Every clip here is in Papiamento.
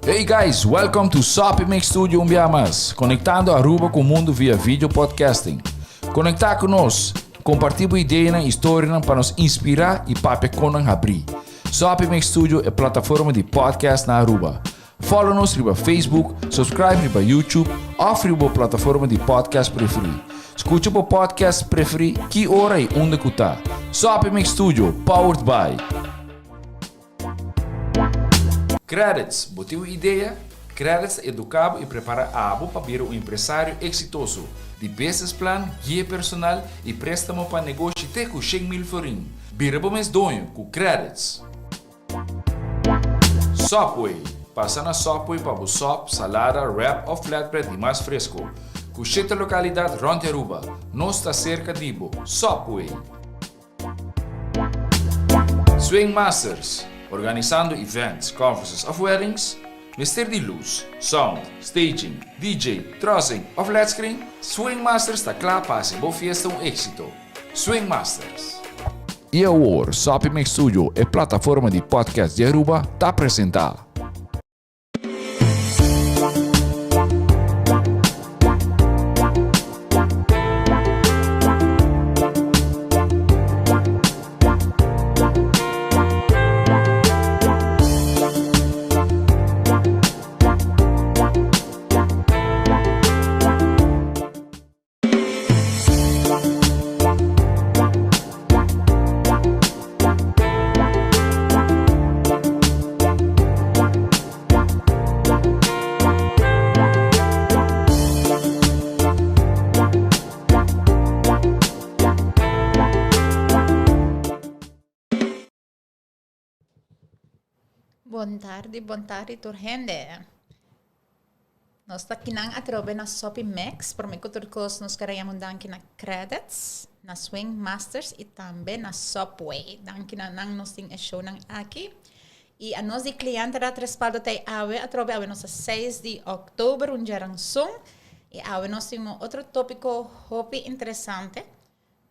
Hey guys, welcome to Soppy Mix Studio un bia mas, conectando Aruba cu mundo via video podcasting. Conecta cu nos, comparti bo ideanan y storianan pa nos inspira y papia con nan habri. Soppy Mix Studio e plataforma di podcast na Aruba. Follow nos riba Facebook, subscribe riba YouTube of riba bo plataforma di podcast preferi. Scucha bo podcast preferi ki ora y unda cu ta. Soppy Mix Studio, powered by. Credits, bo tin un idea? Credits ta educa bo y prepara abo pa bira un empresario exitoso. Di business plan, guia personal y prestamo pa negoshi te cu 100,000 florin. Bira bo mes doño cu Credits. Subway, Pasa na Subway pa bo sop, salada, wrap of flatbread di mas fresco. Cu shete localidad rond di Aruba. Nos ta cerca di bo. Subway! Swing Masters, Organisando events, conferences of weddings? Mester di luz, sound, staging, DJ, trussing of led screen? Swing Masters ta cla pa haci bo fiesta un exito. Swing Masters. Y awor, Soppy Mix Studio, e plataforma di podcast di Aruba, ta presenta. Bon tardi, bon tardi tur hende. Nos ta kinan atrobe na Soppy Mix. Prome ku tur kos nos kere yama un danki na Credits, na Swing Masters i tambe na Subway. Danki na nan nos tin e shownan aki. I a nos di kliente dat respaldo ta e awe atrobe. Awe nos ta seis di òktober, un djaranson. I awe nos tin un otro topiko hopi interesante.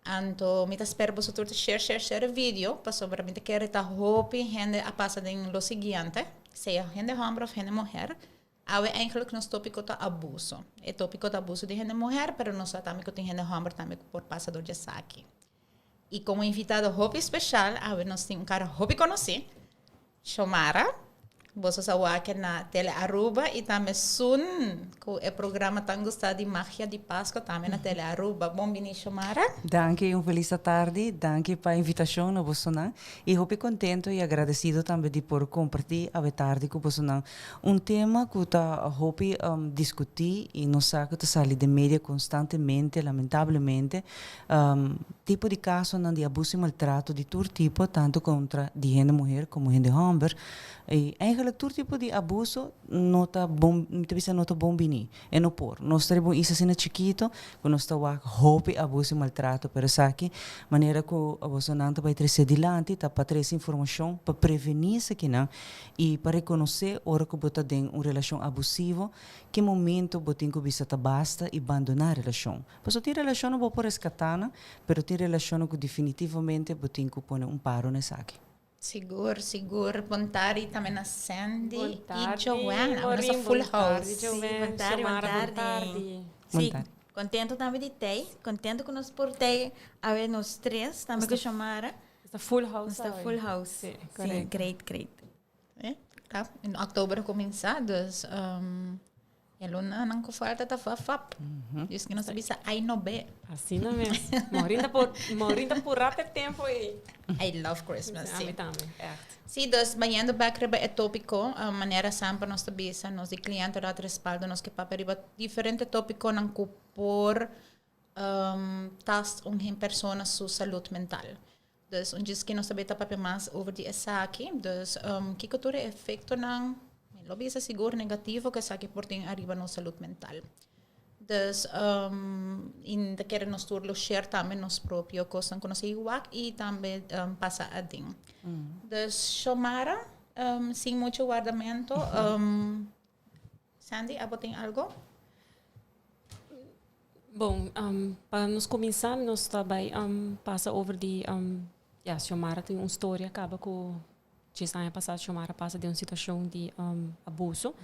Anto mi ta spera boso tur ta share share share e video pasobra mi ta kere ta hopi hende a pasa den lo siguiente, sea hende homber of hende muher. Awe eigenlijk nos topico ta abuso. E topico ta abuso di hende muher, pero nos sa tambe cu tin hende homber tambe cu por pasa door di esaki. Y como invitado hopi special awe nos tin un cara hopi conoci, Xiomara, boso sa wak na Tele Aruba y tambe Sun cu e programa tan gusta di Magia di Pasco tambe na Tele Aruba. Bon bini Xiomara. Danki, un felis atardi. Danki pa invitacion na bosonan y hopi contento y agradecido tambe di por comparti awe tardi cu bosonan un tema cu ta hopi discuti y nos sa cu ta sali den media constantemente lamentablemente. Tipo di kasonan di abuso i maltrato di tur tipo, tantu kontra di hende muher komo hende hòmber. I eigenlik tur tipo di abuso no ta bon, mi ta bisa no ta bon bini, e no por. Nos ta riba un isla asina chikito ku nos ta wak hopi abuso i maltrato, pero esaki manera ku bosonan ta bai trese dilanti ta pa trese informashon pa prevení esakinan i pa rekonosé ora ku bo ta den un relashon abusivo ki momento bo tin ku bisa ta basta i bandoná relashon. Pasobra tin relashonnan bo por reskatá nan, pero tin relashonnan ku definitivamente bo tin ku pone un paro na esaki. Sigur, sigur. Bon tardi tambe na Sandy i Joanne. Awor nos ta full house. Sí, bon tardi, bon tardi. Sí, contento tambe di tei. Contento ku nos por tei awe nos tres, tambe ku Xiomara. Nos ta full house Nos ta full house. Sí, correcto. Sí, great, great. Ja, in oktober a kuminsá, dus E lunanan ku falta ta fap fap. Dus ku nos ta bisa ai no be. Asina mes. Maureen ta por Maureen ta purá p'e tempo ei. I love Christmas, sí. Ami tambe, ègt. Sí, dus bayendo bèk riba e tópiko, manera semper nos ta bisa, nos di kliente dat respaldo nos ke papia riba diferente tópikonan ku por tast un hen persona su salud mental. Dus un djis ke nos ta bay ta papia mas over di esaki. Dus kiko tur e efectonan, mi lo bisa sigur negativo ku esaki por tin ariba nos salud mental. Dus i ta kere nos tur lo share tambe nos propio kosnan ku nos a wak i tambe pasa aden. Dus Xiomara, sin mucho wardamento, Sandy abo tin algo? Bon, pa nos kuminsá nos ta bai pasa over di, ya, Xiomara tin un storia kaba ku djes aña pasá Xiomara pasa den un situashon di abuso.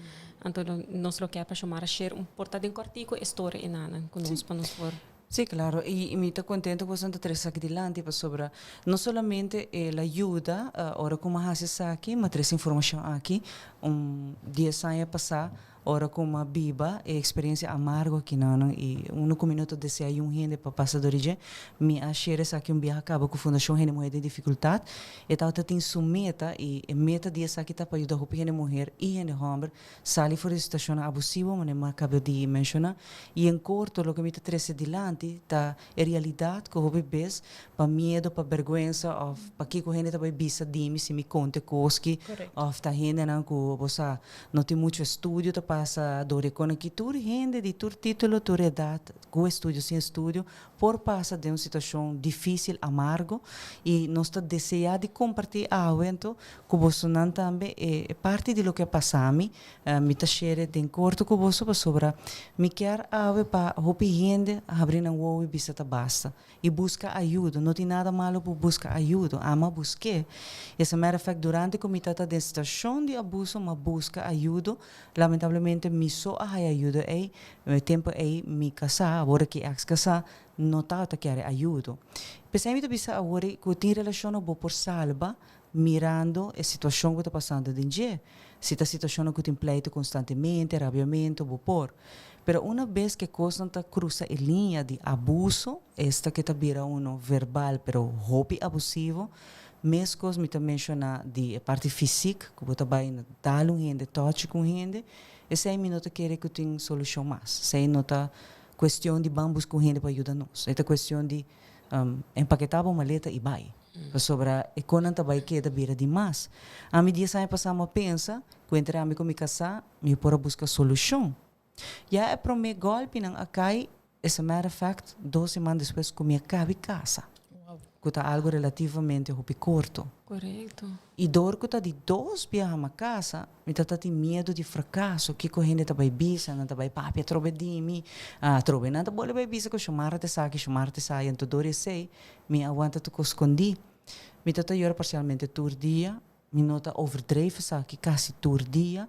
Anto nos lo ke pa Xiomara share un por ta den kòrtiku e storia enanan ku nos pa nos por. Sí, claro. Y mi ta contento cu boso ta trece esaki dilanti pasobra no solamente el a yuda ora cu mi a haci esaki, mi a trece informacion aki un dies aña pasa ora cu mi a biba e experiencia amargo aki nan y uno cu mi no ta desea yun hende pa pasa dor di dje. Mi a share esaki un biaha caba cu Fundacion Hende Muher den Dificultad. E tabata tin su meta y e meta di esaki ta pa yuda hopi hende muher y hende homber Sali for di situacionnan abusivo, manera mi a caba di menciona, y en corto loke mi ta trece dilanti ta e realidad cu hopi bes pa miedo, pa berguensa of pakico hende ta bay bisa di mi si mi conta e cos ki of ta hendenan cu bo sa no tin mucho estudio ta pasa door e con aki. Tur hende di tur titulo, tur edad, cu estudio, sin estudio, por pasa den un situacion dificil, amargo, y nos ta desea di comparti awe anto cu bosonan tambe e parti di loke a pasa mi, mi ta share den corto cu boso pasobra mi kier awe pa hopi hende habri nan wowo y bisa ta basta y busca ayudo, no tin nada malo pa busca ayudo, ami a busque, as a matter of fact durante cu mi tata den situacion di abuso mi a busca ayudo, Lamentablemente mi so a haya ayudo ey, e tempo ey mi casá, awor aki ex casá, no tabata kere ayudo. P'esei mi ta bisa awor cu tin relacionnan bo por salba mirando e situacion cu ta pasando den dje. Si ta situacionnan cu tin pleito constantemente, rabiamento, bo por. Pero una bes cu e cosnan ta crusa e liña di abuso, esta cu ta bira uno verbal pero hopi abusivo, Meskos mi ta menshoná di e parti fisik ku bo ta bai na dal un hende, tòchi ku un hende, esei mi no ta kere ku tin solushon mas. Esei no ta kuestion di ban buska un hende pa yuda nos. E ta kuestion di empaketá bo maleta i bai. Pasobra e konan ta bai keda bira di mas. Ami dies aña pasá mi a pensa ku entre ami ku mi kasá mi por a buska solushon. Ya e promé gòlpinan a kai, as a matter of fact, dos siman despues ku mi a kabi kasa, ku ta algu relativamente hopi korto. Korekto. I dor ku ta di dos biaha mi a kasa, mi ta ta tin miedu di frakaso, kiko hende ta bai bisa, nan ta bai papia atrobe di mi, atrobe nan ta bole bai bisa ku Shomara ta esaki, Shomara ta esaya, anto dor esei mi a wanta tur kos skondí. Mi ta ta yora parsialmente tur dia, mi no ta overdreven esaki kasi tur dia.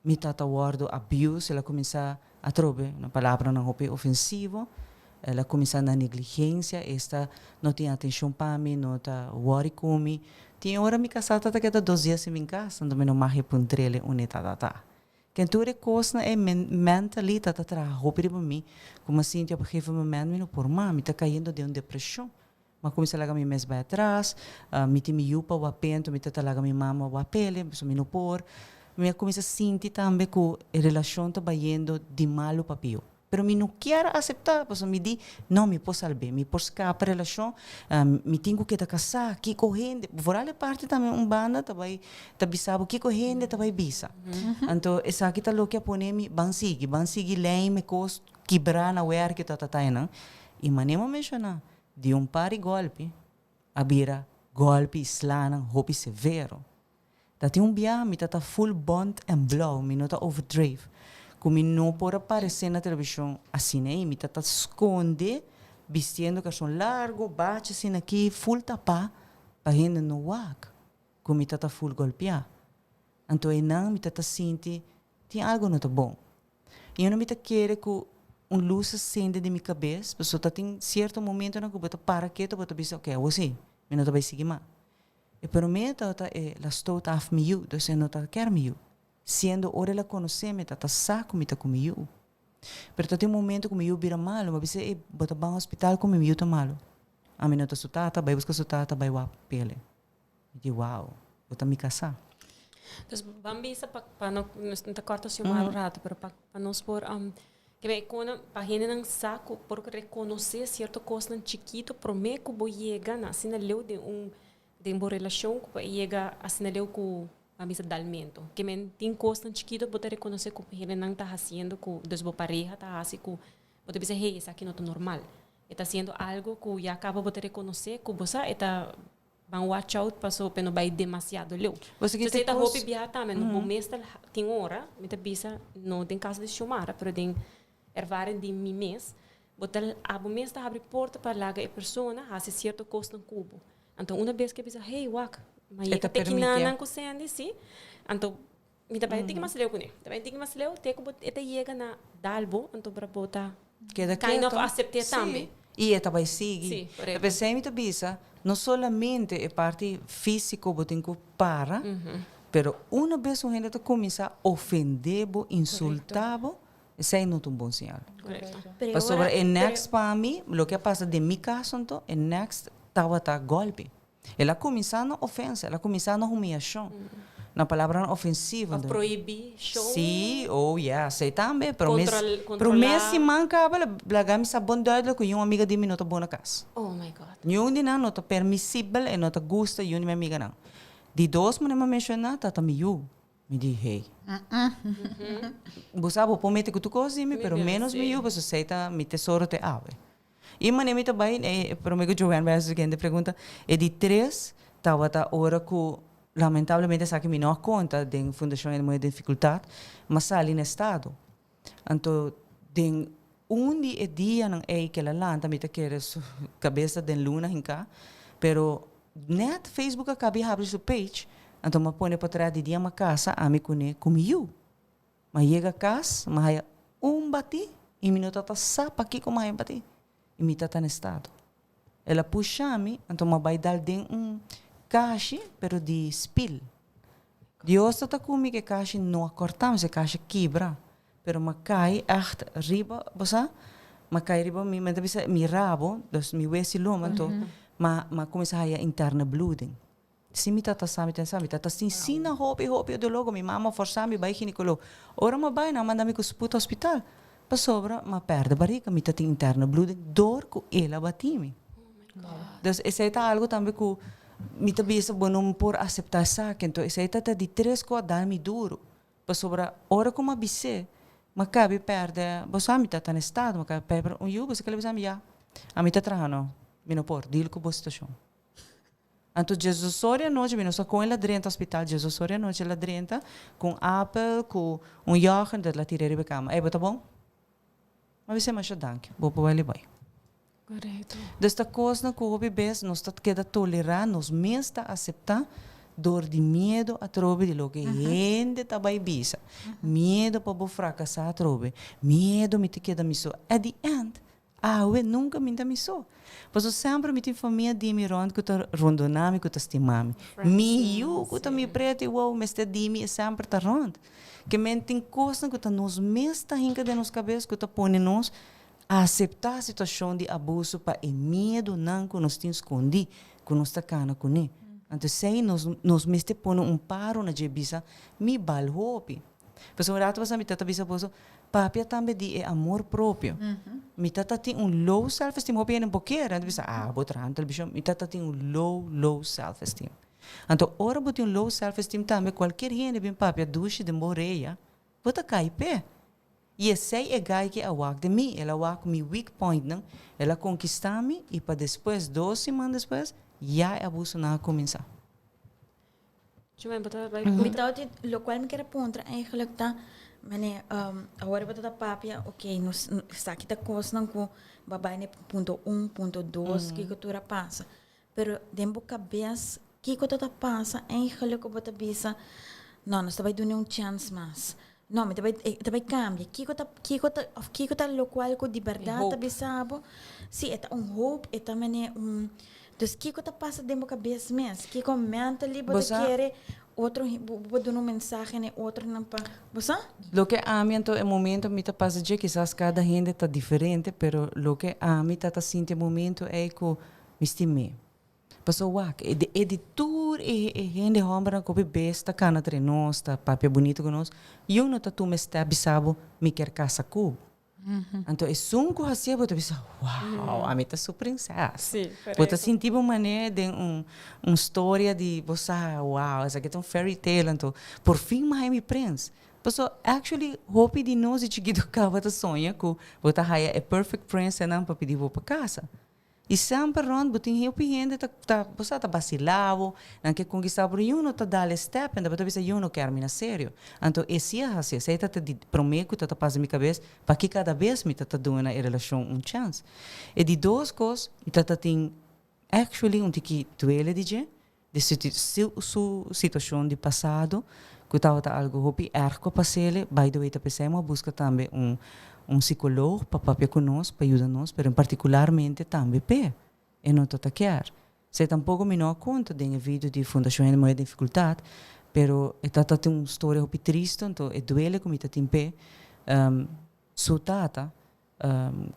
Mi tata wordo abuse, el a cuminsa atrobe, na palabranan hopi ofensivo, el a cuminsa na negligencia, esta no tin atencion pa mi, no ta worry cu mi. Tin ora mi casa tata keda dos dia sin bin casa, anto mi no mag e puntrele unda e tata ta. Ken tur e cosnan ey mentally tata traha hopi riba mi, cu mi a sinti op een gegeven moment mi no por mas, mi ta cayendo den un depresion. Mi a kuminsá laga mi mes bai atras, mi tin mi yu pa wap'é, mi ta laga mi mama wap'é, pasobra mi no por. Mi a kuminsá sinti tambe ku e relashon ta bayendo di malu pa pió. Pero mi no kier a aseptá, pasobra mi di, no, mi por salb'é, mi por skapa e relashon, mi tin ku keda kasá, kiko hende, vooral e parti tambe un banda ta bai ta bisa bo kiko hende ta bai bisa. Anto esaki ta loke a pone mi ban sigui, ban sigui lei mi kos kibrá na wèrki ta ta ta einan. I manera mi a menshoná, Di un par di gòlpi a bira gòlpi i slanan hopi severo. Ta tin un biaha mi ta ta full bont en blou, mi no ta overdreef, ku mi no por a paresé na televishon asina ei. Mi ta ta skonde bistiendo karson largu, bachi asina aki, full tapá pa hende no wak ku mi ta ta full gòlpiá. Anto einan mi ta ta sinti tin algu no ta bon. I unda mi ta kere ku un lus a sende den mi kabes, pasobra ta tin sierto momentonan ku bo ta para ketu, bo ta bisa, oke, awor si, mi no ta bai sigui mas. E promé tabata e la stoot af mi yu, dus e no ta kier mi yu. Siendo ora el a konosé mi, e tabata sa ku mi ta ku mi yu. Pero ta tin un momento ku mi yu bira malu, mi a bisa, ey, bo ta ban hospital ku mi, mi yu ta malu. Ami no ta su tata, bai buska su tata, bai wak pele. Mi di wow, bo ta mi kasá. Dus ban bisa pa pa no nos ta kòrta su mal un rato pero pa pa nos por ke men kono pa hendenan sa ku por rekonosé sierto kosnan chikito promé ku bo yega na asina leu den un den bo relashon ku por yega asina leu ku ban bisa dalmento. Ke men tin kosnan chikito bo ta rekonosé ku hendenan ta hasiendo ku dus bo pareha ta hasi ku bo ta bisa hey esaki no ta normal. E ta hasiendo algo ku ya kaba bo ta rekonosé ku bo sa e ta Ban watch out paso pe no bai demasiado leu. Bo sa ki te ta kos. Hopi biaha tambe no bo mes ta tin ora mi ta bisa no den caso di Xiomara pero den. Ervaring di mi mes, bo ta abo mes ta habri porta pa laga e persona hasi cierto cosnan cu bo. Anto una bes cu e bisa, hey, wak, ma E yega ta te permiti. kinanan cu Sandy, si. Anto mi ta bai tiki mas leu cune. Ta bai tiki mas leu te cu bo e ta yega na dal bo, anto bra bo ta Keda kind of keto. acepte tambe. I e ta bai sigui. Si, correcto. P'esei mi ta bisa, no solamente e parti fisico bo tin cu para, pero una bes un hende ta cuminsa ofende bo, insulta bo, esei no ta un bon señal. Correcto. Pero Pasobra ora e next pa mi, loke a pasa den mi caso anto, e next tabata golpi. El a cuminsa na ofensa, el a cuminsa na humiyacion, na palabranan ofensivo. Of prohibi show. Si, oh yeah, esei tambe. Prome, Control, prome controla. siman caba el a laga mi sa bon duidelijk cu niun amiga di mi no ta bon na cas. Oh my God. Niun di nan no ta permisibel e no ta gusta niun di mi amiganan. Di dos manera mi a menciona, tata mi yu. Mi di, hey. Bo sa, bo por mete ku tur kos di mi, pero menos mi yu, pasobra esei ta mi tesoro te awe. I manera mi ta bai, e prome ku Joanne bai hasi su kende pregunta, e di tres tabata ora ku lamentablemente esaki mi no a konta den Fundashon Hende Muhé den Difikultat, m'a sali na estado. Anto den un di e dianan ei ku el a lanta mi ta kere su kabes ta den luna hinká, pero net Facebook a kabi habri su page, anto m'a pone potret di dia m'a kasa ami kuné ku mi yu. M'a yega kas, m'a haya un batí i mi no tabata sa pakiko m'a haya un batí i mi tabata na estado. El a pusha mi, anto m'a bai dal den un kashi pero di spil. Dios ta ta ku mi ku e kashi no a kòrta mi, e kashi a kibra, pero m'a kai ègt riba, bo sa, m'a kai riba mi, mi ta bisa mi rabo, dus mi wesi lomba, anto m'a m'a kuminsá haya interne bloeding. Si mi tata sa, mi ta sa, mi tata sin sina hopi hopi doló ku mi mama a fòrsá mi bai ginekolo. Ora m'a bai nan a manda mi ku sput hospital, pasobra m'a pèrdè barika, mi ta tin interne bloeding dor ku el a batí mi. Dus esei ta algo tambe ku mi ta bisa bo no por aseptá esaki. Anto esei ta ta di tres ku a dal mi duru. Pasobra ora ku mi a bis'é, mi a kabi pèrdè, bo sa mi ta ta na estado, mi a kabi pèrdè un yu, bo sa kila bisa mi ya, ami ta traha no, mi no por deal ku bo situashon. Anto Jesus ora anochi, mi no sa kon el a drenta hospital, Jesus ora anochi el a drenta ku un apel, ku un yoghurt, el a tira riba e kama. Ey, bo ta bon? Mi a bis'é masha danki, bo por bai bai. Correcto. Dus ta kosnan ku hopi bes nos ta keda tolerá, nos mes ta aseptá dor di miedo atrobe di loke hende ta bai bisa. Miedo pa bo frakasá atrobe, miedo mi ta keda mi so. At the end, awe nunka mi ta mi so. Pasobra semper mi tin famia di mi rònt ku ta rondoná mi, ku ta stima mi. Mi yu ku ta mi pretu i wou mester di mi e semper ta rònt. Ke men tin kosnan ku ta nos mes ta hinka den nos kabes ku ta pone nos Aseptá situashon di abuso pa e miedunan ku nos tin skondí, ku nos ta kana kuné. Anto esei nos nos mester pone un paro na dje bisa, Mi bal hopi. Pasobra un rato pasá mi tata bisa boso, papia tambe di e amor propio. Mi tata tin un low self esteem, hopi hende bo kere, nan ta bisa, ah, bo traha na televishon. Mi tata tin un low, low self esteem. Anto ora bo tin un low self esteem tambe kualkier hende bin papia dushi den bo oreya, bo ta kai p'e. I esei e guy ki a wak den mi, el a wak mi weak pointnan, el a konkistá mi i pa despues, dos siman despues, ya e abusonan a kuminsá. Joanne, bo ta bai Mi puntra? tawata, lokual mi kier a puntra eigenlijk ta, mane, awor bo ta ta papia, ok, nos esaki ta kosnan ku bo a bai na e punto un, punto dos, kiko tur a pasa. Pero den bo kabes, kiko ta ta pasa eigenlijk ku bo ta bisa, no, nos ta bai duna un chèns mas. No, mi ta bai, e ta bai kambia. Kiko ta, kiko ta, òf kiko ta lokual ku di bèrdat ta bisa bo? Sí, e ta un hoop, e ta manera un, dus kiko ta pasa den bo kabes mes? Kiko mentally bo ta kere otro, bo por duna un mensahe na e otronan pa, bo sa? Loke ami anto e momento mi ta pasa dje, kisas kada hende ta diferente, pero loke ami ta ta sinti e momento ei ku Mi stim'é. Paso wak, e di e di tur e e hende hòmbernan ku hopi bes ta kana entre nos, ta papia bunito ku nos, yu no ta tuma e stèp bisa bo, mi kier kasa ku bo. Anto esun ku hasié bo ta bisa, wow, ami ta su prinsès. Sí, Bo ta korekto. sinti bo manera den un un storia di bo sa, wow, esaki ta un fairy tale, anto por fin mi haña mi prins. Paso actually hopi di nos di chikitu kaba ta soña ku bo ta haya e perfect prince nan pa pidi bo pa kasa. I semper rond bo tin hopi hende ta ta bo sa ta basila bo, nan ke konkista bo, pero yu no ta dal e step, en ta bisa yu no kier mi na serio. Anto e si a hasi esei ta ta di prome ku ta ta pasa mi kabes, paki kada bes mi ta ta duna e relashon un chans. E di dos kos, mi ta ta tin actually un tiki duele di dje, di su su situashon di pasado ku tabata algu hopi erg ku a pas'ele. By the way ta p'esei mi a buska tambe un un psikoloog pa papia ku nos, pa yuda nos, pero en partikularmente tambe p'e e no ta ta kier. Esei tampoko mi no a konta den e video di Fundashon Hende Muher den Difikultat, pero e ta ta tin un storia hopi tristu, anto e duele ku mi ta tin p'e. Su tata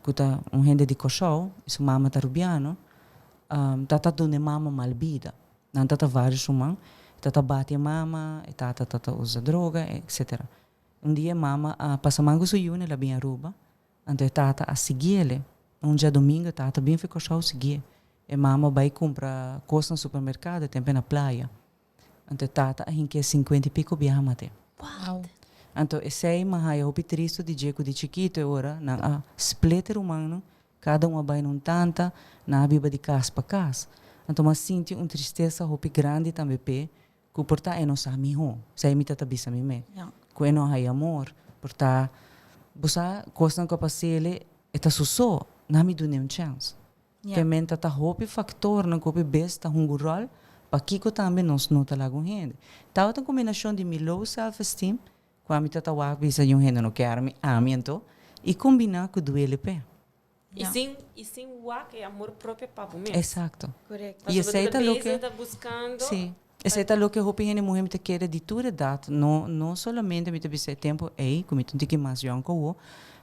ku ta un hende di Kòrsou i su mama ta Rubiano, ta ta duna e mama mal bida. Nan ta ta vários ruman, e ta ta bati e mama, e tata ta ta usa droga, etcetera. Un dia e mama a pasa man ku su yu, el a bin Aruba, anto e tata a siguiele. Un djadumingu e tata bin fi Kòrsou siguié. E mama bai kumpra kos na supermerkado, e tempu na playa. Anto e tata a hink'é sinkuenta i piko biaha mat'é. Wow. Anto esei m'a haya hopi tristu di dje ku di chikitu e ora nan a split e rumannan, kada un a bai na un tanta, nan a biba di kas pa kas. Anto m'a sinti un tristesa hopi grandi tambe p'e ku por ta e no sa mihó, esei mi ta ta bisa mi mes, ku e no haya amor, por ta bo sa kosnan ku a pas'ele e ta su so, nan mi dun'é un chèns. Te menta ta hopi factornan cu hopi bes ta hunga un rol pakico tambe nos no ta laga un hende. Tabata un combinacion di mi low self esteem, cu ami ta ta wak bisa di un hende no kier mi, ami anto, y combina cu duele p'e. Y sin y sin wak e amor propio pa bo mes. Exacto. Correcto. Y esey ta loke. Ta buscando. Sí. Esey ta loke hopi hende muhe mi ta kere di tur edat, no no solamente mi ta bisa e tempo ey ku mi ta un tiki mas yòn ku awo,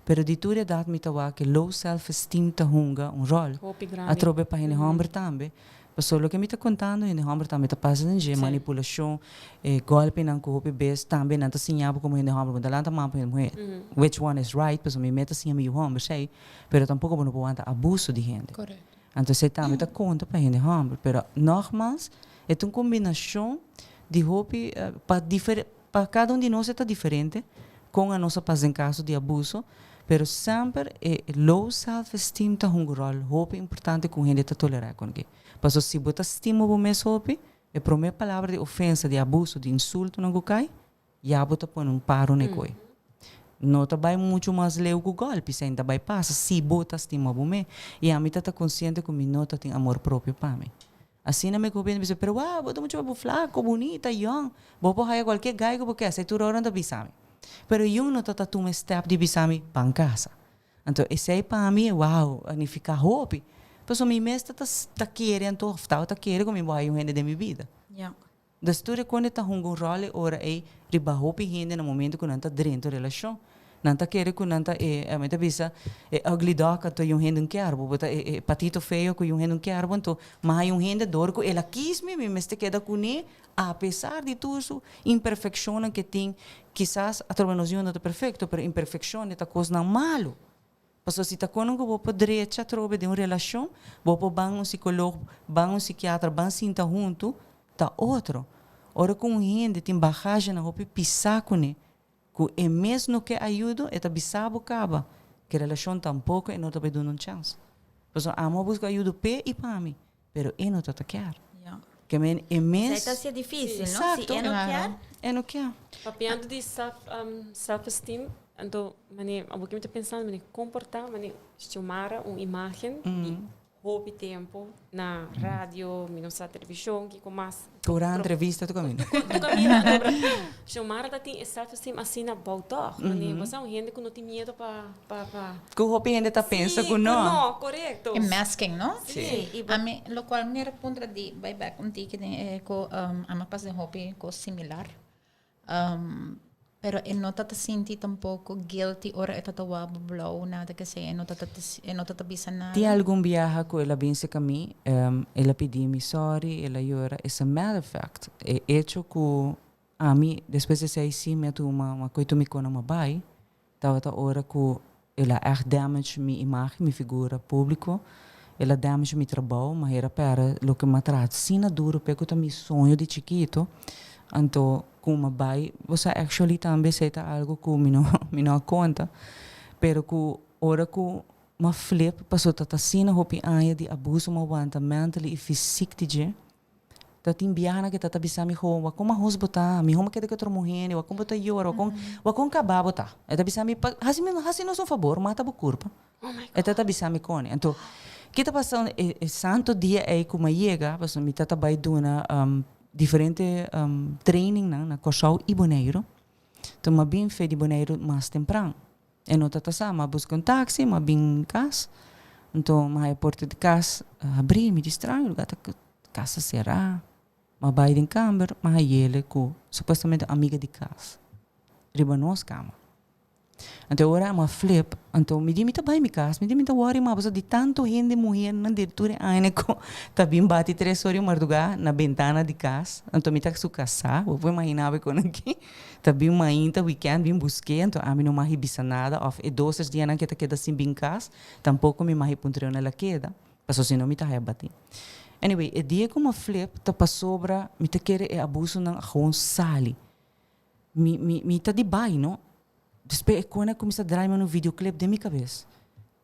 pero di tur edat mi ta wak ke low self esteem ta hunga un ròl. Hopi grandi. Atrobe pa hende hòmber tambe. Pasobra loke mi ta kontando hende hòmber tambe ta pasa den dje, manipulashon, e gòlpinan ku hopi bes tambe nan ta siña bo komo hende hòmber bo ta lanta man pa hende muhé, which one is right, pasobra mi mes ta siña mi yu hòmber esei, pero tampoko bo no por wanta abuso di hende. Anto esei tambe ta konta pa hende hòmber, pero nògmals e ta un kombinashon di hopi pa difere pa kada un di nos e ta diferente kon a nos a pas den kaso di abuso, pero semper e low self esteem ta hunga un ròl hopi importante ku un hende ta tolerá kon ke. Pasobra si bo ta stima bo mes hopi, e promé palabra di ofensa, di abuso, di insultonan ku kai, Ya bo ta pone un paro n'e koe. No ta bai muchu mas leu ku gòlpi, esei ta bai pasa si bo ta stima bo me. I ami ta ta konsiente ku mi no ta tin amor propio pa mi. Asina mi ku hopi hende bisa, pero wou, bo ta muchu bo flako, bunita, yòn, bo por haya kualke gai ku bo ke, esei tur ora nan ta bisa mi. Pero yun no ta ta tuma e stèp di bisa mi, ban kasa. Anto esei pa mi, wou, a nifiká hopi. Pasobra mi mes ta ta kere anto, òf tabata kere ku mi bo haya un hende den mi bida. Dus tur e kende ta hunga un ròl e ora ei riba hopi hende na momento ku nan ta drenta un relashon. Nan ta kere ku nan ta e, mi ta bisa, e ugly dog anto i un hende un kier bo. Bo ta e e patito feo ku i un hende un kier bo anto ma hay un hende dor ku el a kis mi, mi mester keda kuné apesar di tur su imperfekshonnan ke tin. Kisas atrobe nos yu no ta perfekto pero imperfekshon e ta kosnan malu. Pasobra si ta kono ku bo por drecha atrobe den un relashon, bo por ban un sikolog, ban un sikiatra, ban sinta huntu, ta otro. Ora ku un hende tin bagagenan hopi pisá kuné, ku e mes no ke ayudo, e ta bisa bo kaba ku e relashon tampoko e no ta bai duna un chans. Pasobra amo a buska ayudo p'e i pa mi, pero e no ta ta kier. Ke men e mes. Esei ta hacia difícil, no? Si e no kier. E no kier. Papiando di self, self esteem, anto mane abo ke mi ta pensando mane komportá mane Xiomara un imagen di hopi tempo na radio, mi no sa televishon, kiko mas. Tur entrevista tu kaminda. Tu kaminda anto bra. Xiomara ta tin e self esteem asina bou tòg. Mane bo sa un hende ku no tin miedo pa pa pa. Ku hopi hende ta pensa ku no. Sí, ku no, korekto. E masking, no? Sí. Ami, lokual mi a puntra di bai bek un tiki den e ku ami a pasa den hopi kos similar. Pero e no ta ta sinti tampoko guilty ora e ta ta wak bo blou, nada kesei, e no ta ta e no ta ta bisa nada. Tin algun biaha ku el a binse ka mi, el a pidi mi sorry, el a yora. As a matter of fact, e echo ku ami despues di esei sí mi a tuma, mi a koe tuma mi kona mi a bai, Tabata ora cu el a echt damage mi imagen, mi figura publico. El a damage mi trabou, ma hera perde loke mi a traha asina duro p'e cu ta mi soño di chikito. Anto cu mi a bay, bo sa actually tambe esey ta algo cu mi no mi no a conta, pero cu ora cu. M'a flip paso ta asina hopi aña di abuso m'a wanta mentally y fysiek di dje. Ta tin biaha cu ta bisa mi gewoon, "Wak con hos bo ta, mi home keda cu otro muher, wak con bo ta yora, wak con caba bo ta." E ta bisa mi, "Hasi mi, hasi nos un favor, mata bo curpa." Oh my God. E ta bisa mi cone. Anto, kico ta pasando e santo dia ey cu m'a yega, paso mi tata bay duna diferente training nan na Corsou y Bonaire. Anto m'a bin for di Bonaire mas tempran. E no tata sa, m'a busca un taxi, m'a bin cas. Anto m'a haya porta di cas habri, mi di, "Straño, lugar ta cas ta cera." M'a bay den camber, m'a hayele cu supuestamente amiga di cas riba nos cama. Anto ora m'a flip, anto mi di mi ta bay mi cas, mi di mi ta worry mas pasobra di tanto hende muhernan di tur e aña cu ta bin bati 3 or di marduga na bentana di cas. Anto mi ta su casa, bo por imagina bo con aki. Ta bin mainta weekend bin buske, anto ami no mag bisa nada of e 2, 3 dianan cu ta keda sin bin cas, tampoco mi mag puntra na la keda, pasobra si no mi ta haya bati. Anyway, e dia cu m'a flip ta pasobra mi ta kere e abusonan gewoon sali. Mi ta di bay, no? Despues e cona cuminsa draai un videoclip den mi cabes.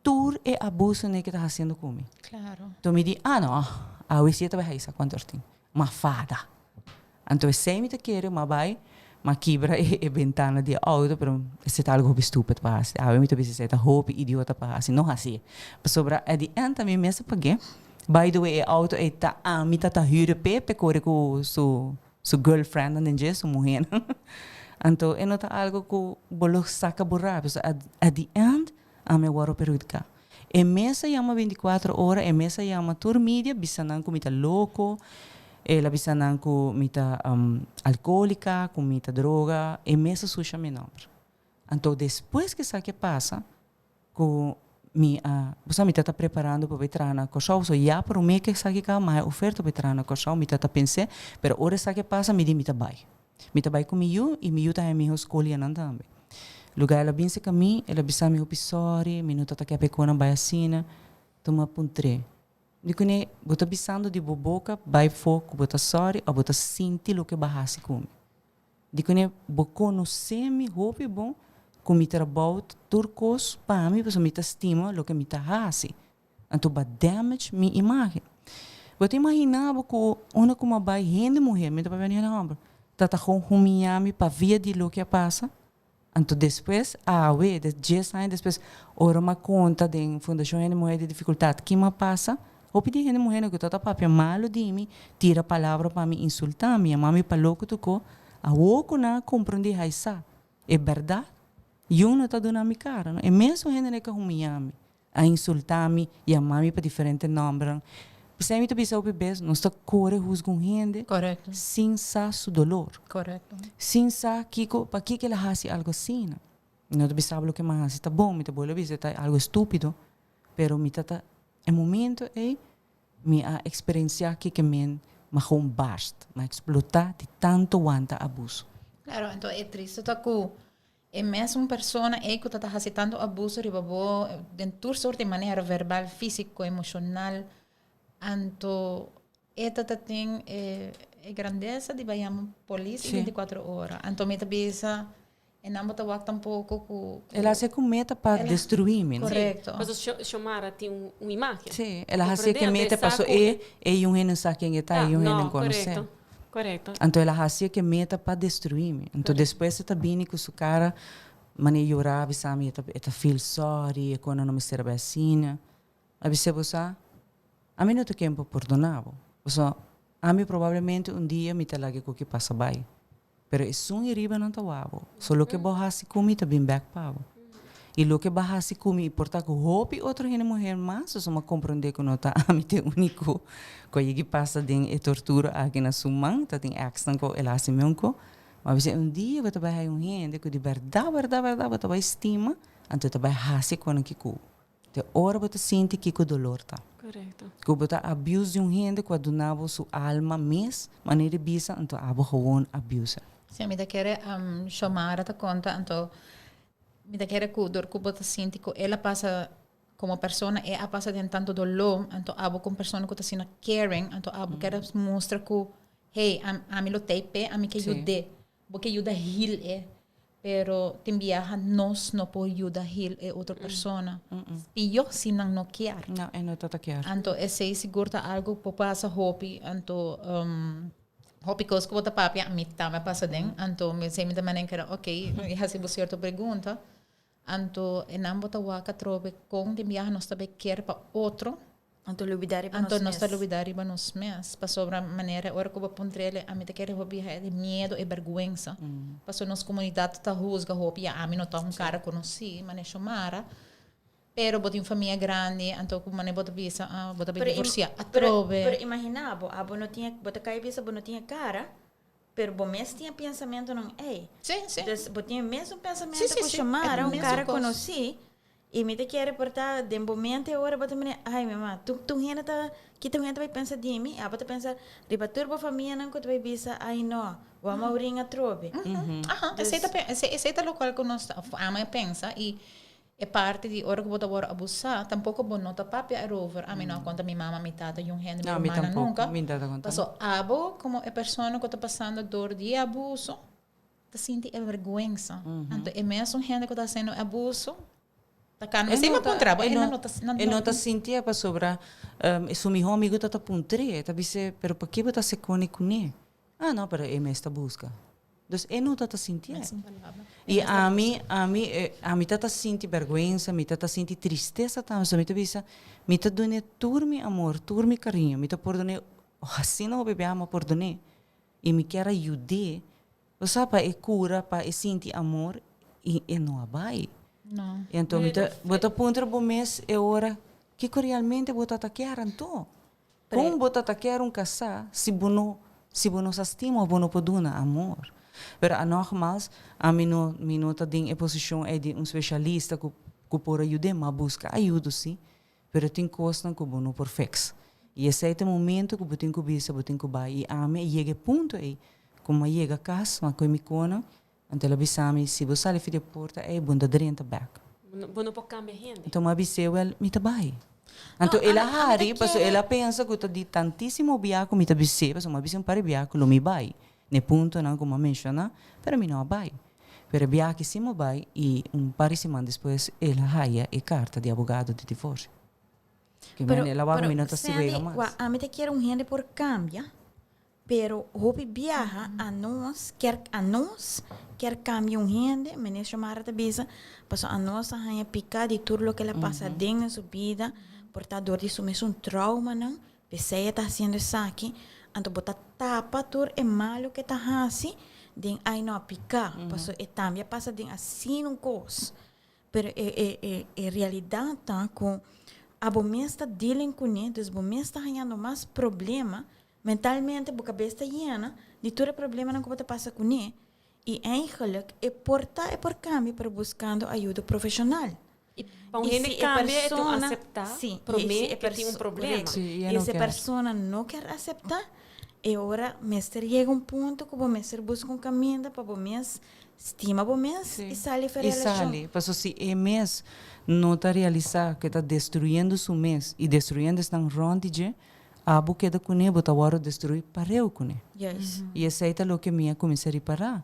Tur e abuso ne cu ta haciendo cu mi. Anto mi di, "Ah no, awe si ta bay haisa cuanto tin. M'a fada." Anto esey mi ta kere, m'a bay, m'a kibra e bentana di auto, pero esey ta algo hopi stupid pa haci. Awe mi ta bisa esey ta hopi idiota pa haci, no haci. Pasobra at the end mi mes a pague. By the way, e auto ey ta ami ta huur pe, pe core cu su girlfriend den dje, su muher. Anto e no ta algo cu bo lo saca bo rabia. So at the end, ami a wordo perhudica. E mes a yama 24 ora, e mes a yama tur media, bisa nan cu mi ta loco, el a bisa nan cu mi ta alcoholica, cu mi ta droga, e mes a susha mi nomber. Anto despues cu esaki a pasa, cu mi a, bo mi ta preparando pa bay traha na Corsou, so ya prome cu esaki caba, m'a oferta pa traha na Corsou, mi ta pensa, pero ora esaki a pasa, mi di mi ta bay. Mi ta bay cu mi yiu y mi yiu ta den mi school nan tambe. Lugar el a bin cerca mi, el a bisa mi hopi sorry, mi no tata kier pa e conan bay asina, tuma puntre. Di cune, bo ta bisando di bo boca, bay fo cu bo ta sorry, of bo ta sinti loke bo a haci cu mi? Di cune, bo conoce mi hopi bon, cu mi trabou tur cos pa mi, pasobra mi ta stima loke mi ta haci. Anto b'a damage mi imagen. Bo ta imagina bo cu unda cu m'a bay hende muher, mi ta papia di hende homber, ta ta gewoon humiya mi pa via di loke a pasa. Anto despues, awe, de 10 aña despues, ora m'a conta den Fundacion Hende Muher di Dificultad ki m'a pasa, hopi di hende muher cu ta papia malo di mi, tira palabra pa mi, insulta mi, yama mi pa loco tuco, awo cu nan a comprende haisa, e berdad, yu no ta duna mi cara, no? E mesun hende ne ka humiya mi, a insulta mi, yama mi pa diferente nomber. Pesey mi ta bisa hopi bes, nos ta core husga un hende sin sa su dolor. Sin sa kico, pa kico el a haci algo asina. No ta bisa loke m'a haci ta bon, mi ta bolbe bisa ta algo estupido, pero mi ta e momento ey mi a experiencia kico men m'a gewoon barst, m'a explota di tanto wanta abuso. Claro, anto e triste ta cu e mesmo persona ey cu ta haci tanto abuso riba bo den tur soort di manera, verbal, fisico, emocional, anto e ta tin e grandeza di bay yama polis 24 ora. Anto mi ta bisa e nan bo ta wak tampoco cu El a haci cu meta pa destrui mi, no? Correcto. Paso Xiomara tin un imagen. Si, el a haci cu meta paso e un hende sa ken e ta, e un hende conoce. Anto el a haci cu meta pa destrui mi. Anto despues e ta bini cu su cara, mane yora, bisa mi e ta feel sorry, e con no mester bay asina. A bisa bo sa, ami no ta ken pa pordona bo. Paso, ami probablemente un dia mi ta laga cu ki pasa bay. Pero esun e riba nan ta wabo. So loke bo haci cu mi ta bin back pa bo. Y loke bo haci cu mi, y por ta cu hopi otro hende muher mas, so m'a comprende cu no ta ami te unico cu a yegi pasa den e tortura aki na su man, ta tin ex nan cu el haci mi unco. Ma bisa un dia bo ta bay haya un hende cu di berdad, berdad, berdad bo ta bay stima, anto ta bay haci con ki cu bo. Te ora bo ta sinti kico dolor ta. Cu bo ta abuse di un hende cu a duna bo su alma mes, manera di bisa, anto abo gewoon abuser. Si, mi ta kere Xiomara ta conta, anto mi ta kere cu dor cu bo ta sinti cu el a pasa como persona, e a pasa den tanto dolor, anto abo como persona cu ta asina caring, anto abo kere mustra cu, hey, ami lo tey pe, ami ke yude, bo ke yuda heal e. Pero tin biaha nos no por yuda heal e otro persona. Pio si nan no kier. No, e no ta kier. Anto esey sigur ta algo por pasa hopi. Anto hopi cos cu bo ta papia, mi tambe a pasa den. Anto mi esey mi ta manda keda, ok, mi haci bo cierto pregunta. Anto e nan bo ta wak atrobe con tin biaha nos ta bay kier pa otro. Anto lubida riba nos Anto nos ta mes. lubida riba nos mes. Pasobra manera ora cu bo puntr'el, ami ta kere hopi biaha e miedo, e berguensa. Pasobra nos comunidad ta huzga hopi, ya ami no ta un cara conoci, manera Xiomara. Pero bo tin famia grandi, anto cu manera bo ta bisa, ah, bo ta bay Pero im- divorcia pero, atrobe. pero imagina bo, abo no tin, bo ta cay bisa bo no tin e cara, pero bo mes tin e pensamentonan ey. Sí, sí. Dus bo tin e mesun pensamento Sí, sí, cu sí. Xiomara, E un mesun cara cos. conoci, Y mi ta kere por ta den bo mente ora bo ta mira, ay mi mama, tur tur hende ta, ki tur hende ta bay pensa di mi? Abo ta pensa riba tur bo famianan ku ta bay bisa, ay no, bo a maurin atrobe. Aha, esey ta esey esey ta locual ku nos ta, ami a pensa y e parti di ora ku bo ta wòrdu abusá, tampoco bo no ta papia erover, ami no a konta mi mama, mi tata, yun hende, mi No, mi rumana tampoco, nunca. mi no ta konta. Paso abo komo e persona ku ta pasando dor di e abuso, ta sinti e vergüenza. Anto e mesun hende ku ta hasiendo e abuso ta kanda. Esei mi a puntra bo, e no ta E no ta sintié pasobra su mihó amigu ta ta puntr'é, e ta bis'é, pero pakiko bo ta hasi koni kuné? Ah no, pero e mes ta buska. Dus e no ta ta sintié. I ami, ami, ami ta ta sinti bèrgwensa, mi ta ta sinti tristesa tambe, so mi ta bisa, mi ta dun'é tur mi amor, tur mi kariño, mi ta pordon'é, asina hopi biaha mi a pordon'é. I mi kier a yud'é, bo sa, pa e kura, pa e sinti amor, i e no a bai. No. I anto mi ta, bo ta puntra bo mes e ora, kiko realmente bo ta ta kier anto? Kon bo ta ta kier un kasá si bo no, si bo no sa stima òf bo no por duna amor? Pero a nogmaals, ami no, mi no ta den e posishon ei di un speshalista ku ku por a yud'é, ma buska ayudo sí. Pero tin kosnan ku bo no por fix. I esei ta e momento ku bo tin ku bisa bo tin ku bai. I ami a yega e punto ei ku mi a yega kas, mi a koe mi kona, anto el a bisa mi, si bo sali for di e porta ei, bo no ta drenta bèk. Bo no por kambia hende. Anto mi a bis'é, wèl, mi ta bai. Anto el a hari, pasobra el a pensa ku ta di tantísimo bia ku mi ta bis'é, pasobra mi a bisa un par di bia ku lo mi bai, na e puntonan ku mi a menshoná, pero mi no a bai. Pero e biaha si mi bai y un par di siman despues el a haya e carta di abogado di divorcio. Ke Pero, men el a wak pero mi no ta Sandy, siwega mas. wa ami ta kier un hende por cambia, pero hopi biaha a nos kier a nos kier cambia un hende, meneer Xiomara ta bisa, pasobra a nos a haña pica di tur loke el a pasa den na su bida, por ta dor di su mesun traumanan, P'esei e ta hasiendo esaki, anto bo ta tapa tur e malu ku e ta hasi den ai no a piká, pasobra e tambe a pasa den asina un kos. Pero e e e e realidat ta ku abo mes ta dealing kuné, dus bo mes ta hañando mas problema, mentalmente bo kabes ta yena di tur e problemanan ku bo ta pasa kuné, i eigenlijk e por ta e por kambia pero buskando ayuda profeshonal. I pa un hende cambia e tin acepta prome ke tin un problema. Sí, I si e persona no kier acepta, e ora mester yega un punto ku bo mester buska un kaminda pa bo mes stima bo mes i sali for e I relashon. sali, paso si e mes no ta realisa ku e ta destruyendo su mes i destruyendo esnan rond di dje, abo keda kuné bo ta wòrdu destruí pareu kuné. Juist. I esei ta loke mi a kuminsá ripará.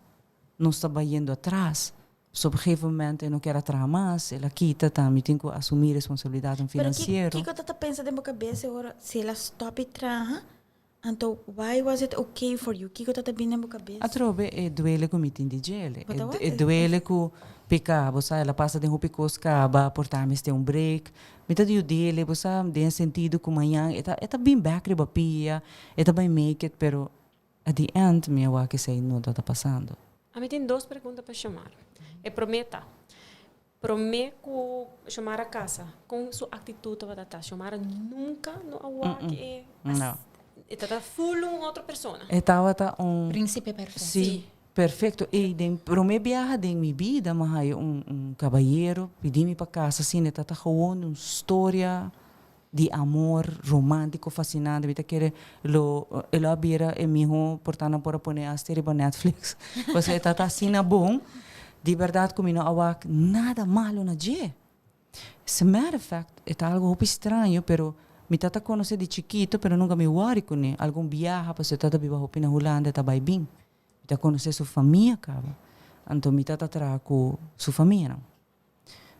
Nos ta bayendo atras. So op gegeven moment e no kier a traha mas, el a kita, ta mi tin cu asumi responsabilidadnan Pero ki, financiero. kiko ta ta pensa den bo cabeza e ora si el a stop y traha, anto why was it okay for you? Kiko ta ta bini den bo cabeza? Atrobe e duele cu mi tin di djele. Bo ta wak E duele cu pica, bo sa, el a pasa den hopi cos caba, por ta mester un break. Mi ta yudele, bo sa, den e sentido cu mañan e ta e ta bin bek riba pia, e ta bay make it, pero At the end mi a wak esei no ta ta pasando. Ami tin dos pregunta pa Xiomara. E prome ta, prome ku Xiomara kasa, kon su aktitut tabata ta? Xiomara nunka no a wak e No. E tabata full un otro persona. E tabata un. Principe perfecto. Si, perfecto. Ey, den prome biaha den mi bida mi a haya un un kabayero pidi mi pa kasa asina, e tabata gewoon un storia di amor romántico fascinante. Mi ta kere lo e lo a bira e miho por ta nan por a pone hasta riba Netflix. Pasobra e ta ta asina bon. Di berdad cu mi no a wak nada malo na dje. As a matter of fact, e ta algo hopi straño pero mi ta ta conoce di chikito pero nunca mi worry cune. Algun biaha pasobra e ta ta biba hopi na Hulanda e ta bay bin. Mi ta conoce su famia caba. Anto mi tata traha ku su famianan.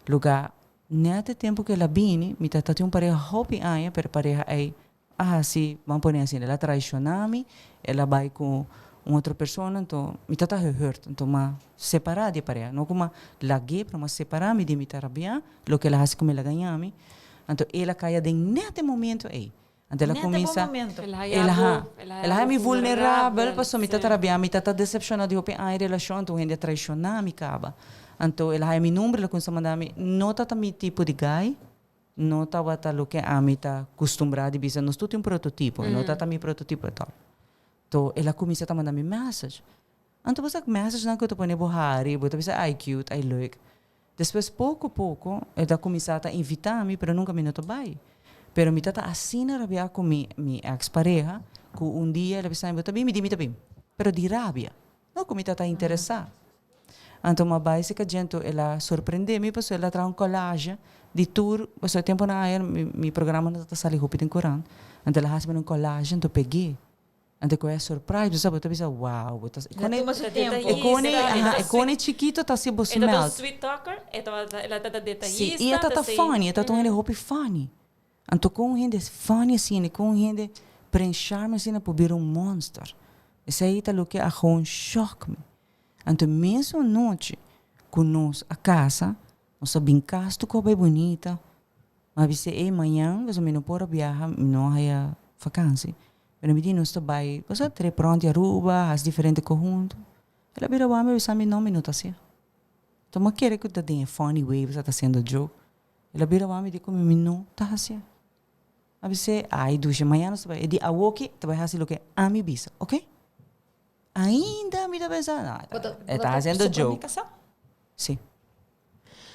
Luga net e tempu ku el a bini, mi tata tin un pareha hopi aña, pero e pareha ei a hasi, ban pone asina, el a traishoná mi, el a bai ku un otro persona, anto mi tata gehurt, anto m'a separá di e pareha. No ku m'a lag'é, pero m'a separá mi di mi ta rabiá loke el a hasi ku mi, el a gañá mi. Anto el a kai aden net e momento ei. Anto el a Net e bon kuminsá, momento. El a el haya a bo, el a el haya a haya bo mi vulnerabel vulnerabel, pasobra mi sí. tata rabiá, mi tata decepcioná di hopi aña relashon, anto un hende a traishoná mi kaba. Anto el a haya mi number, el a kuminsá manda mi, no tata mi tipo di guy, no tabata loke ami ta kustumbrá di bisa, nos tur tin un prototipo, no tata mi prototipo at all. Anto el a kuminsá ta manda mi message. Anto bo sa messagenan ku ta pone bo hari, bo ta bisa ay cute, ay leuk. Despues poko poko e ta kuminsá ta invitá mi pero nunka mi no ta bai. Pero mi ta ta asina rabiá ku mi mi eks pareha ku un dia el a bisa mi bo ta bin? Mi di mi ta bin. Pero di rabia, no ku mi ta ta interesá. Anto mi a bai serka dje anto el a sorprendé mi pasobra el a traha un collage di tur pasobra e temponan ayer mi mi programa no ta sali hopi den korant anto el a hasi mi un collage anto peg'é. Anto ku e surprise bo sa bo ta bisa wow bo ta E tuma su tempo. E kone aha e kone chikito ta hasi bo E ta smelt. sweet talker, e ta e ta Si detayista, i e ta ta funny, e ta ta un hende hopi funny. Anto kon un hende funny asina, kon un hende pren charme asina por bira un monster. Esei ta loke a gewoon shock mi. Anto mesun anochi ku nos a kasa, nos a bin kas tur kos bai bunita, Mi a bisa ey mañan pasobra mi no por a biaha, mi no a haya vakansi. Pero mi di nos ta bay, bo sa trip rond di Aruba, haci diferente cos hunto. El a bira wak mi a bisa mi no, mi no ta hacié. Enton mi a kere cu ta den e funny way, bo sa ta haciendo joke. El a bira wak mi di cu mi, mi no ta hacié. Mi a bis'é, ay Dusha, mañan nos ta bay. E di awoki ta bay haci loke ami bisa, ok? Ainda mi ta pensa, no, e ta haciendo joke. Si.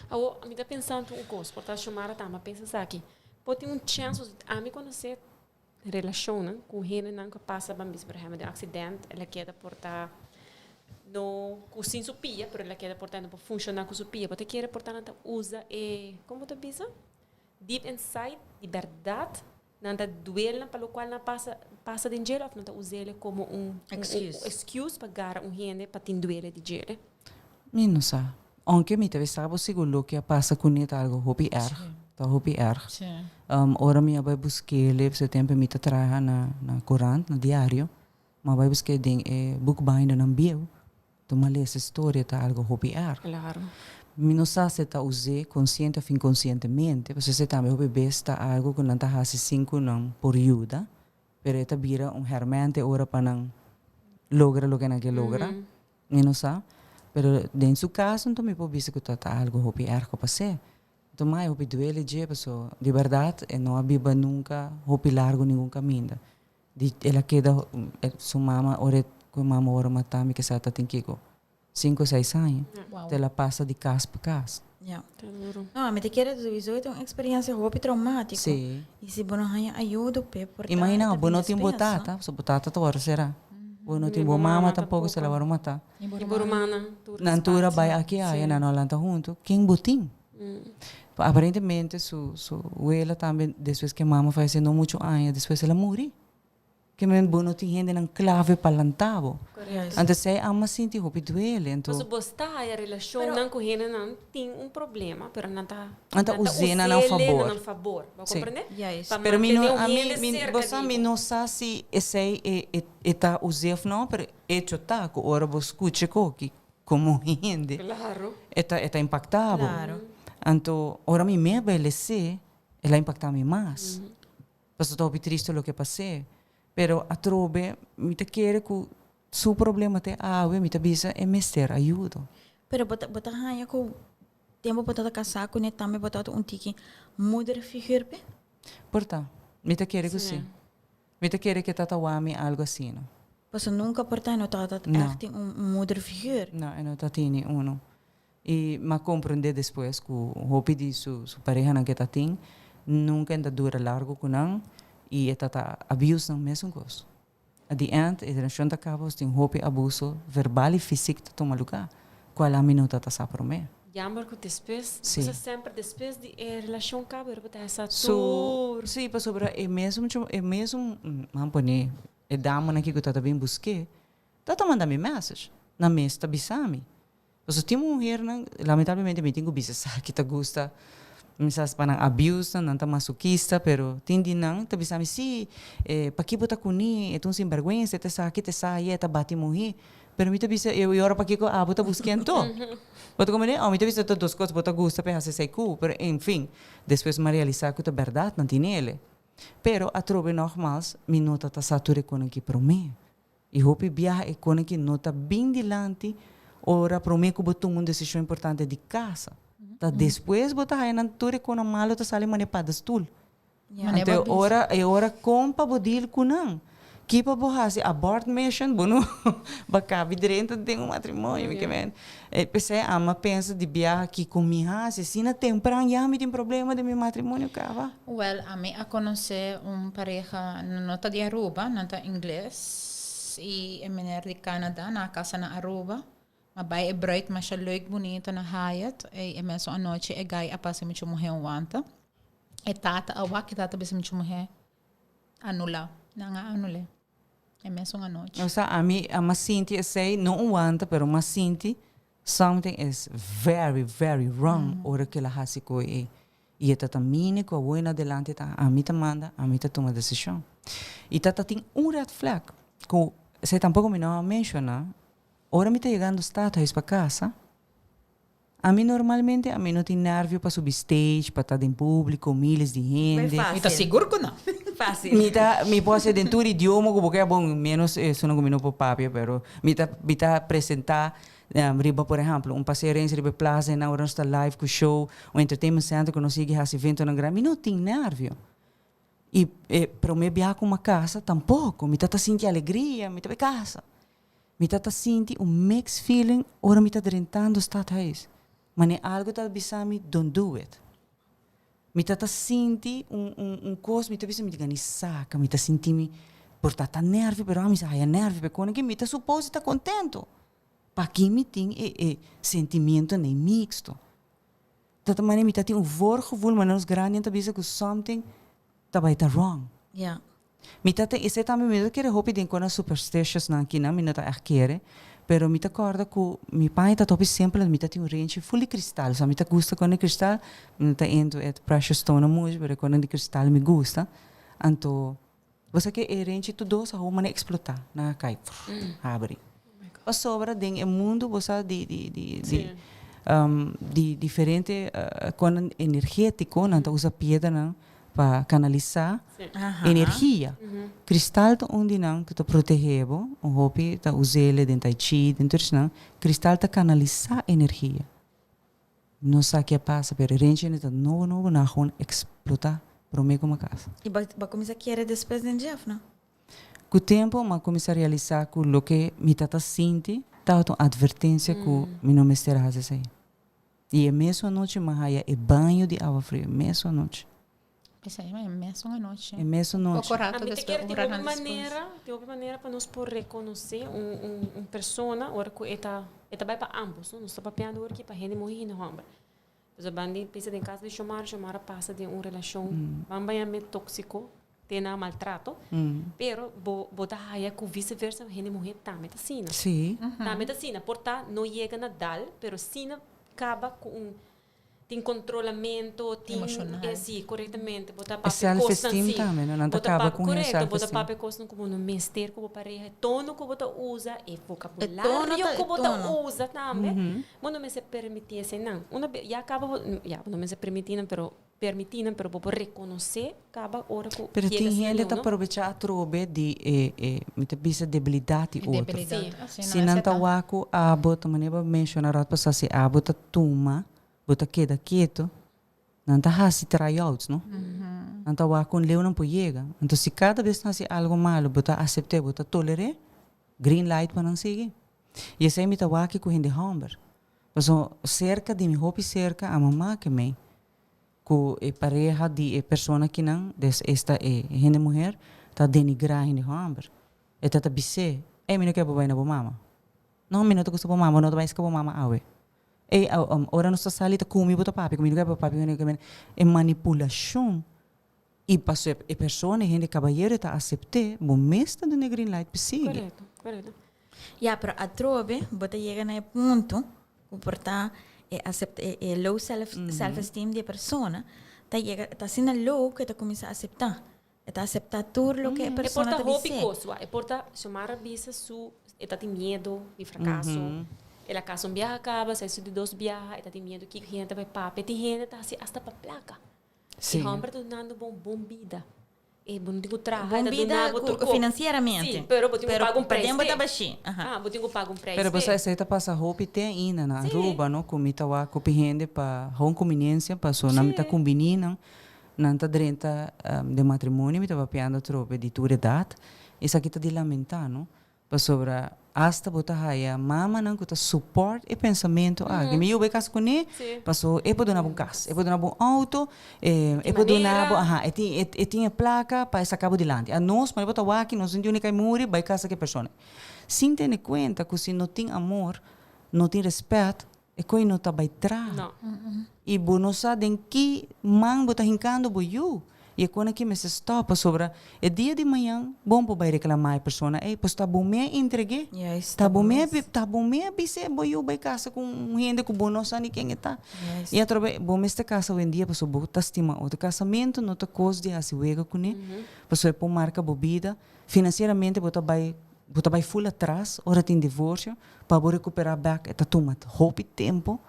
Awor, mi ta pensando un kos, por ta Xiomara tambe a pensa esaki. Por tin un chèns, ami konosé relashonnan ku hendenan ku a pasa ban bisa, por ehèmpel, den un aksident, el a keda por ta no ku sin su pia, pero el a keda por ta no por funshoná ku su pia. Bo ta kere por ta nan ta usa e, komo bo ta bisa? Deep inside, di bèrdat nan ta duel nan pa lokual nan a pasa pasa den djele òf nan ta us'el komo un Excuse. excuse pa gara un hende pa tin duele di djele? Mi no sa. Aunke mi ta bisa bo sigur loke a pasa kuné ta algo hopi erg. Ta hopi erg. Ora mi a bai busk'é su tempu mi ta traha na na korant, na diario. Mi a bai busk'é den e boekbindernan bieu. Tuma lesa e storia ta algo hopi erg. Claro. Mi no sa si e ta us'é konsiente òf inkonsientemente, pasobra esei tambe hopi bes ta algo ku nan ta hasi sin ku nan por yuda, pero e ta bira un hèrmènt e ora pa nan logra loke nan ke logra. Mi no sa, pero den su kaso anto mi por bisa ku ta ta algo hopi erg ku a pas'é. Anto mai hopi duele dje, pasobra di bèrdat e no a biba nunka hopi largu ningun kaminda. Di el a keda su mama ora ku e mama wòrdu matá mi kesa ta tin kiko sinku o seis aña. Wow. El a pasa di kas pa kas. Ja. No, mi ta kere sowieso e ta un eksperiencia hopi traumátiko. Sí. I si bo no haña ayudo p'e por ta Imagina ta bo bin no tin bo despues, no? tata, so bo tata ta wòrdu será. Bo no tin bo mama tampoko, se la wòrdu matá. I bo rumannan tur Nan tur a bai aki aya, nan no a lanta huntu. Ken bo tin? Aparentemente su su wela tambe despues ke mama fayesé no mucho aña despues el a muri. Ke men bo no tin hendenan clave pa lanta bo. Anto esei ama sinti hopi duele anto. Pasobra bo sta haya relacionnan ku hendenan tin un problema pero nan ta Nan ta us'é na nan fabor. na nan fabor. Bo a comprende? Juist. Pa Pero mi no mantene un ami hende mi cerca bo sa di mi bo. no sa si esei e e e ta us'é of no pero hecho ta ku ora bo skucha koki Como hende Claro. e ta e ta impacta bo. Claro. Anto ora mi me belece el a impacta mi mas. Pasobra ta hopi triste loke pas'é. Pero atrobe mi ta kere cu su problema te awe mi ta bisa e mester ayudo. Pero bo ta bo ta haña cu tempo bo ta casá cune tambe bo tabata un tiki moederfiguur p'e? Por ta. Mi ta kere cu si. Mi ta kere ke ta ta wami algo asina. Pasobra nunca por ta e no tabata No. echt tin un moederfiguur. No, e no ta tini uno. I m'a comprende despues cu hopi di su su parehanan ke ta tin, nunca e ta dura largo cu nan y e ta ta abuse nan mesun cos. At the end e relacion ta caba, tin hopi abuso verbal y fisic ta tuma lugar, cual ami no ta ta sa prome. Jammer ku despues, Sí. bo sa semper despues di e relashon kaba bo ta hesa Su, tur. sí, pasobra e mesun cho, e mesun, nan pone e damanan aki ku ta ta bin busk'é, ta ta manda mi message, nan mes ta bisa mi. Pasobra tin muhernan, lamentablemente mi tin ku bisa esaki ta gusta, mi sa pa nan abuse nan, nan ta masokista, pero tin di nan ta bisa mi si, paki bo ta kuné, e ta un sinberguensa, e ta esaki, e ta esaya, e ta bati muhé. Pero mi ta bisa e ora pakiko abo ta busk'é anto? Bo ta komprendé? Mi ta bisa ta dos kos, bo ta gusta pa e hasi esei ku, pero en fin, despues mi a realisá ku ta bèrdat nan tin ele. Pero atrobe nògmals mi no ta ta sa tur e konan ki promé. I hopi biaha e konan ki no ta bin dilanti ora promé ku bo tuma un desishon importante di kasa. Ta despues bo ta haña nan tur e konan malu ta sali manera padestul. Anto e ora e ora kon pa bo deal ku nan? Ki pa bo hasi abort mission bo no ba kabi drenta den un matrimonio mi ke men. P'esei ama pensa di biaha kiko mi hasi asina tempran ya mi tin problema den mi matrimonio kaba. Wel ami a konosé un pareha nan no ta di Aruba nan ta ingles i e meneer di Canada nan a kasa na Aruba ma bai e bruid masha leuk bunita na Hyatt i e mesun anochi e guy a pasa mucha muhe un wanta. E tata a wak, e tata bisa mucha muhé anulá. Nan a anul'é e mesun anochi. Osea, ami a mas sinti esei, no un wanta, pero mas sinti something is very, very wrong ora ku el a hasi ku e. I e tata mini ku awor en adelante ta ami ta manda, ami ta tuma desishon. I tata tin un red flag ku esei tampoko mi no a menshoná, ora mi ta yegando stadhuis pa kasa, Ami normalmente ami no tin nervio pa subi stage, pa ta den publico, miles di hende. Mi ta sigur cu no. Facil. Mi ta, mi por haci den tur idioma cu bo ke, bon, menos esunnan cu mi no por papia, pero mi ta, mi ta presenta riba, por ehemplo, un paseo rens riba e plaza einan ora nos ta live cu show, un entertainment center cu nos sigui haci eventonan grandi, mi no tin nervio. Y e prome biaha cu mi a casa tampoco, mi ta ta sinti alegria, mi ta bay casa. Mi ta ta sinti un mixed feeling ora mi ta drentando stadhuis. Mane algo ta bisa mi don't do it. Mi ta ta sinti un un un cos mi ta bisa mi ta gana e saca mi ta sinti mi por ta ta nervio pero ami sa haya nervio pe con aki mi ta suppose ta contento. Paki mi tin e e sentimientonan mixto. Ta ta mane mi ta tin un voorgevoel mane nos grandinan ta bisa cu something ta bay ta wrong. Ja. Mi ta ta esei tambe mi no ta kere hopi den kona superstitious nan kinan mi no ta ègt kere, pero mi ta kòrda ku mi paña ta hopi simpel mi ta tin un renchi ful di kristal, so mi ta gusta kona di kristal, mi no ta into e precious stone muchu pero e kona di kristal mi gusta, anto bo sa ke e renchi tur dos a hou manera eksplotá nan a kai frrr habri. Pasobra den e mundu bo sa di di di di di diferente kona energetiko nan ta usa piedranan pa kanalisá energia. Kristal ta un di nan ku ta protegé bo, un hopi ta us'el den tai chi, den tur esnan. Kristal ta kanalisá energia. No sa ke a pasa pero e renchi ta nobo nobo nan a gewoon eksplotá promé ku mi a kasa. I bo a kuminsá kere despues den dje òf no? Ku tempu mi a kuminsá realisá ku loke mi ta ta sinti tabata un atvertensia ku mi no mester a hasi esei. I e mesun anochi mi a haya e baño di awa frio, e mesun anochi. Esei e mesun anochi. E mesun nochi. Poko rato Ami ta despues, kere tin oranan hopi despues. manera, tin hopi manera pa nos por rekonosé un un un persona ora ku e ta e ta bai pa ambos, no? Nos ta papiando ora ki pa hende muhé i hende hòmber. Pasobra ban di bisa den kaso di Xiomara, Xiomara pasa den un relashon, ban baña tóksiko, te na maltrato, pero bo bo ta haya ku vice versa hende muhé tambe ta asina. Sí. Tambe ta asina. Por ta no yega na dal, pero si na kaba ku un tin kontrolamento, tin Emoshonal. e si, korektamente. Bo ta E papia kosnan self-esteem si. tambe, no? Nan ta Bo ta kaba pap ku un korekto, bo ta self-esteem. papia kosnan ku bo no mester ku bo pareha, e tono ku bo ta usa, e E tono vokabulario ta ku e bo ta tono. usa tambe, bo no mester permití eseinan. Una be ya kaba bo ya bo no mester permití nan, pero Permití nan, pero bo por rekonosé kaba ora ku Pero yega tin hende saliu, ta no? probechá atrobe di e e mi ta bisa debilidat di E otro. debilidat. Sí. Asina Si nan mester ta ta. wak ku abo ta manera bo menshoná ròt pasá si abo ta tuma bo ta keda ketu nan ta hasi tryouts no. Nan ta wak kon leu nan por yega. Anto si kada bes nan hasi algo malu bo ta asept'é bo ta toler'é green light pa nan sigui. I esei mi ta wak ku hende hòmber. Pasobra serka di mi hopi serka a mama ke mei ku e pareha di e persona kinan, des esta e hende muher, ta denigrá hende hòmber. E ta ta bis'é, Ey, mi no ke bo bai na bo mama. No, mi no ta gusta bo mama, bo no ta bai ska bo mama awe. Ey, ora nos ta sali ta kumi bo ta papia ku mi, no ke bo papia ku mi. E manipulashon i pasobra e persona, e hende kabayero e ta asept'é, bo mes ta duna e green light pa sigui. Korekto, korekto. Ya, pero atrobe bo ta yega na e punto. Ku por ta e asept e e low self self esteem di e persona ta yega ta asina low ku e ta kuminsá aseptá. E ta aseptá tur loke e E por persona ta ta hopi bis'é. kos, wak. E por ta, Xiomara bisa su e ta tin miedo di frakaso. El a kasa un biaha kaba, sa su di dos biaha, e ta tin miedo kiko hende ta bai papia. Tin hende ta hasi asta pa plaka. Sí. E hòmber ta dunando bo un bon bida. E bo no tin ku traha, Bon e ta bida duna bo ku tur kos. finansieramente. Sí, pero bo tin ku Pero paga un prijs paden bo p'e. ta bashí. Aha. Ah, bo tin ku paga un prijs Pero p'e. bo sa esei ta pasa hopi te ainda na Sí. Aruba, no? Ku mi ta wak hopi hende pa hon kumbiniensia, paso nan mi ta Sí. kumbiní nan, nan ta drenta den matrimonio, mi ta papiando atrobe di tur edat. Esaki ta di lamentá, no? Pasobra hasta bo ta haya mamanan ku ta support e pensamentu aki. Mi yu bai kasa kuné, paso e por duna bo un kas, e por duna bo un outo, e por duna bo, aha, e tin e tin e plaka pa e saka bo dilanti. Anos, manera bo ta wak, nos no tin unda kai muri, bai kasa ku e persona. Sin tene kuenta ku si no tin amor, no tin rèspèt, e koi no ta bai traha. I bo no sa den ki man bo ta hinkando bo yu. I e kona ki mester stòp pasobra e dia di mañan bon por bai reklamá e persona ei, pasobra ta bo me a entreg'é. Ta bo me a ta bo me a bis'é bo yu bai kasa ku un hende ku bo no sa ni ken e ta. I atrobe bo mester kasa oyendia pasobra bo ta stima otro. Kasamentu no ta kos di hasi wega kuné pasobra e por marka bo bida. Finansieramente bo ta bai bo ta bai ful atras ora tin divorsio. Pa bo recuperá bek e ta tuma hopi tempo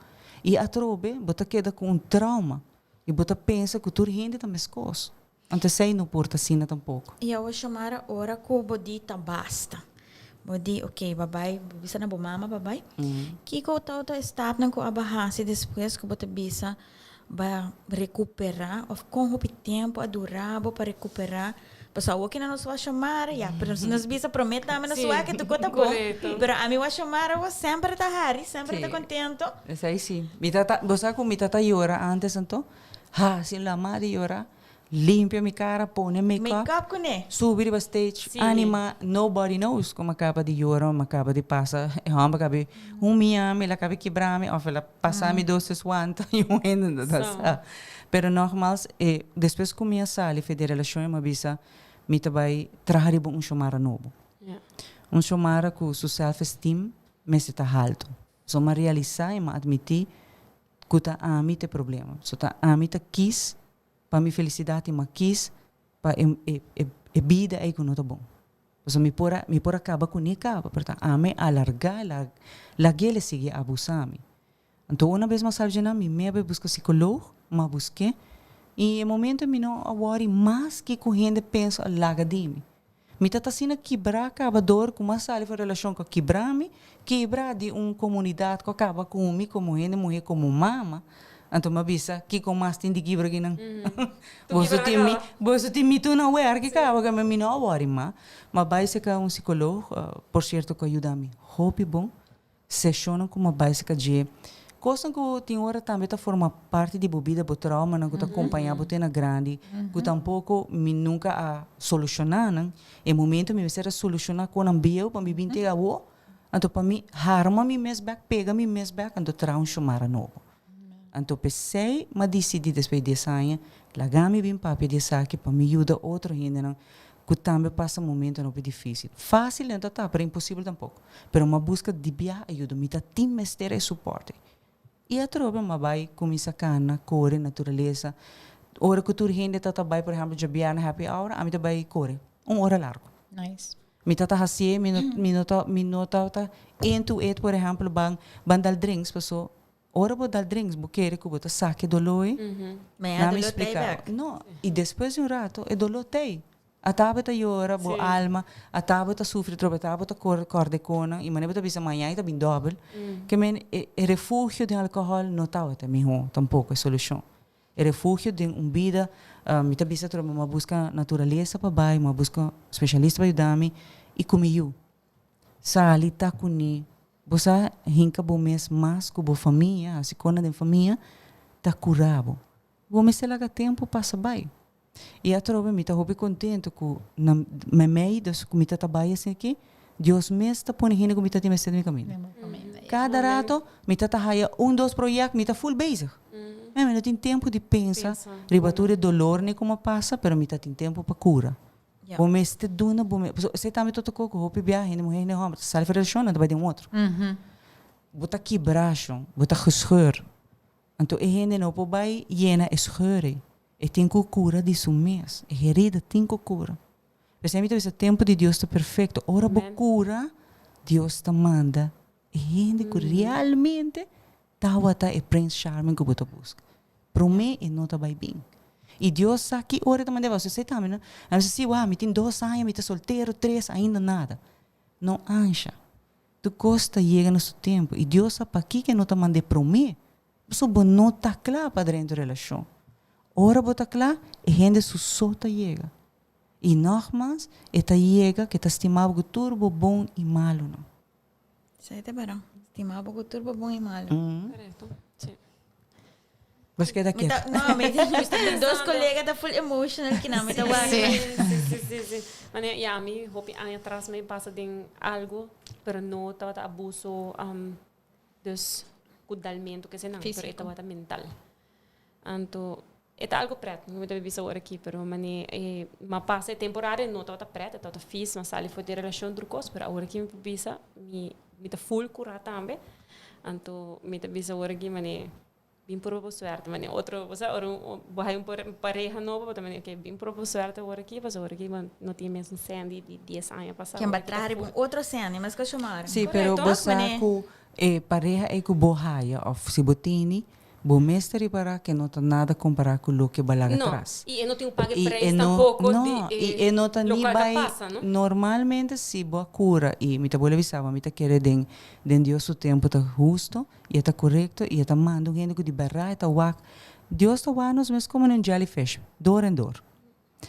y atrobe bo ta keda cu un trauma y bo ta pensa cu tur hende ta mescos. Anto esey no por ta asina tampoco. Y awo Xiomara ora cu bo di ta basta, bo di ok bo a bay, bo bisa na bo mama bo a bay, kico ta otro stapnan cu abo a haci despues cu bo ta bisa ba recupera of con hopi tempo a dura bo pa recupera? Pasobra awo kina nos wak Xiomara ya, pero si nos bisa prome tambe nos wak ke tur ta bon, pero ami wak Xiomara awo semper ta hari, semper ta contento. Esei si. Mi tata, bo sa ku mi tata yora antes anto? Ha, sin lama di yora, limpia mi kara, pone make-up, Make-up kuné? subi riba stage, anima, nobody knows ku mi a kaba di yora, mi a kaba di pasa, e hòmber a kaba humia mi, el a kaba kibra mi òf el a pasa mi dos tres wanta i un hende no ta sa. Pero nogmaals, e despues ku mi a sali for di e relashon mi a bisa mi ta bai traha riba un Xiomara nobo. Un Xiomara ku su self esteem mester ta haltu. So mi a realisá i mi a admití ku ta ami ta e problema. So ta ami ta kis pa mi felisidat i mi a kis pa e e e bida ei ku no ta bon. Pasobra mi por a mi por a kaba kuné kaba, pero ta ami a alargá e lag'é el sigui abusá mi. Anto una bes mas sabi dje mi mebe buska psicoloog, m'a busk'é, i e momento mi no a wòri mas kiko hende pensa a laga di mi. Mi ta ta asina kibrá kaba dor ku m'a sali for relashon ku a kibrá mi, kibra di un komunidat ku a kaba ku mi komo hende muhé, komo mama, anto m'a bisa kiko mas tin di kibra kinan? Boso tin mi, boso tin mi tur na wèrki kaba, kaba mi no a wòri mas. M'a bai serka un psicoloog, por sierto ku a yuda mi hopi bon. Seshonnan ku bo bai saka dje. Kosnan ku tin ora tambe ta forma parti di bo bida, bo traumanan ku ta kompañá bo te na grandi, ku tampoko mi nunka a solushoná nan. E momento mi mester a solushoná kon nan bieu pa mi bin te awo, anto pa mi harma mi mes bèk, pega mi mes bèk, anto traha un shomara nobo. Anto p'esei m'a disidí despues di dies aña, laga mi bin papia di esaki pa mi yuda otro hendenan ku tambe pasa momentonan hopi difísil. Fásil no ta ta, pero imposibel tampoko. Pero m'a buska di biaha ayuda, mi ta tin mester e soporte. I atrobe m'a bai kuminsá kana, kore, naturalesa. Ora ku tur hende ta ta bai, por ehèmpel, djabièrnè happy hour, ami ta bai kore un ora largu. Nice. Mi ta ta hasié, mi no mi no ta mi no ta ta into it, por ehèmpel, ban ban dal drinks, paso Ora bo dal drinks bo kere ku bo ta saka e doló ei? Mañana Nan mi doló t'ei splika. bek. No, i despues di un rato e doló t'ei. Ata bo ta yora, bo alma, ata bo ta sufri trobe, ata bo ta kor kòrda e konan i manera bo ta bisa mañana i ta bin dòbel. Ke men e e refugio den alkohòl no tabata mihó tampoko e solushon. E refugio den un bida, mi ta bisa trobe mi a buska naturalesa pa bai, mi a buska speshalista pa yuda mi i ku mi yu. Sali ta kuné. Bo sa hinka bo mes mas ku bo famia, hasi kona den famia, ta kura bo. Bo mester laga tempu pasa bai. I atrobe mi ta hopi kontentu ku na meimei dus ku mi ta ta bai asin aki, Dios mes ta pone hende ku mi ta tin mester den mi kaminda. Kada rato mi ta ta haya un dos proyèkt, mi ta ful bezig. Mi no tin tempu di pensa riba tur e dolornan ku mi a pasa, pero mi ta tin tempu pa kura. Bo mester duna bo mes, pasobra esei tambe ta tocó cu hopi biaha hende muher hende homber ta sali for relashon nan ta bai den otro. Bo ta kibrá shon, bo ta gescheur. Anto e hende no por bai yena e scheur ei. E tin ku kura di su mes. E herida tin ku kura. P'esei mi ta bisa tempu di Dios ta perfekto. Ora bo kura, Dios ta manda e hende ku realmente tawata e Prince Charming ku bo ta buska. Promé e no ta bai bin. I Dios sa ki ora e ta mand'é. Pasobra esei tambe no. A bisa, si, wou, mi tin dos aña, mi ta soltero, tres, ainda nada. No ansha. Tur kos ta yega na su tempu. I Dios sa pakiko e no ta mand'é promé. Pasobra bo no ta kla pa drenta un relashon. Ora bo ta kla, e hende su so ta yega. I nògmans, e ta yega ku e ta stima bo ku tur bo bon i malunan. Esei ta bèrdan. Stima bo ku tur bo bon i malu. Korekto, si. Bo a keda ketu. No, mi ta dos kolega ta full emotional kinan mi ta wak. Si, si, si, si. Manera, ya, mi hopi aña atras mi pasa den algu, pero no tabata abuso, dus ku dalmentu kese nan, pero e tabata mental. Anto e ta algo pret, mi ta bisa awor aki, pero mane e m'a pasa e temporada e no tabata pret, e tabata fis, m'a sali for di e relashon tur kos, pero awor aki mi por bisa mi mi ta full kurá tambe, anto mi ta bisa awor aki mane bin prueba bo suerte, mane otro bo sa ora bo haya un pareha nobo bo ta mane oke bin prueba bo suerte awor aki, pasobra awor aki bo no tin e mesun Sandy di dies aña pasá. Ken ba traha riba un otro Sandy, mes ku Xiomara. Sí, pero bo sa ku e pareha ei ku bo haya òf si bo tini Bo mes ta ripará ke no ta nada kompará ku loke bo a laga No, tras. i e no tin un paga e I e preis no, tampoko no, di i e e no ta ni lokual ta bai pasa, no? Normalmente si bo a kura, i mi ta bolbe bisa bo, mi ta kere den den Dios su tempu ta husto i e ta korekto i e ta manda un hende ku di bèrdat e ta wak. Dios ta wak nos mes komo un jellyfish, dor en dor.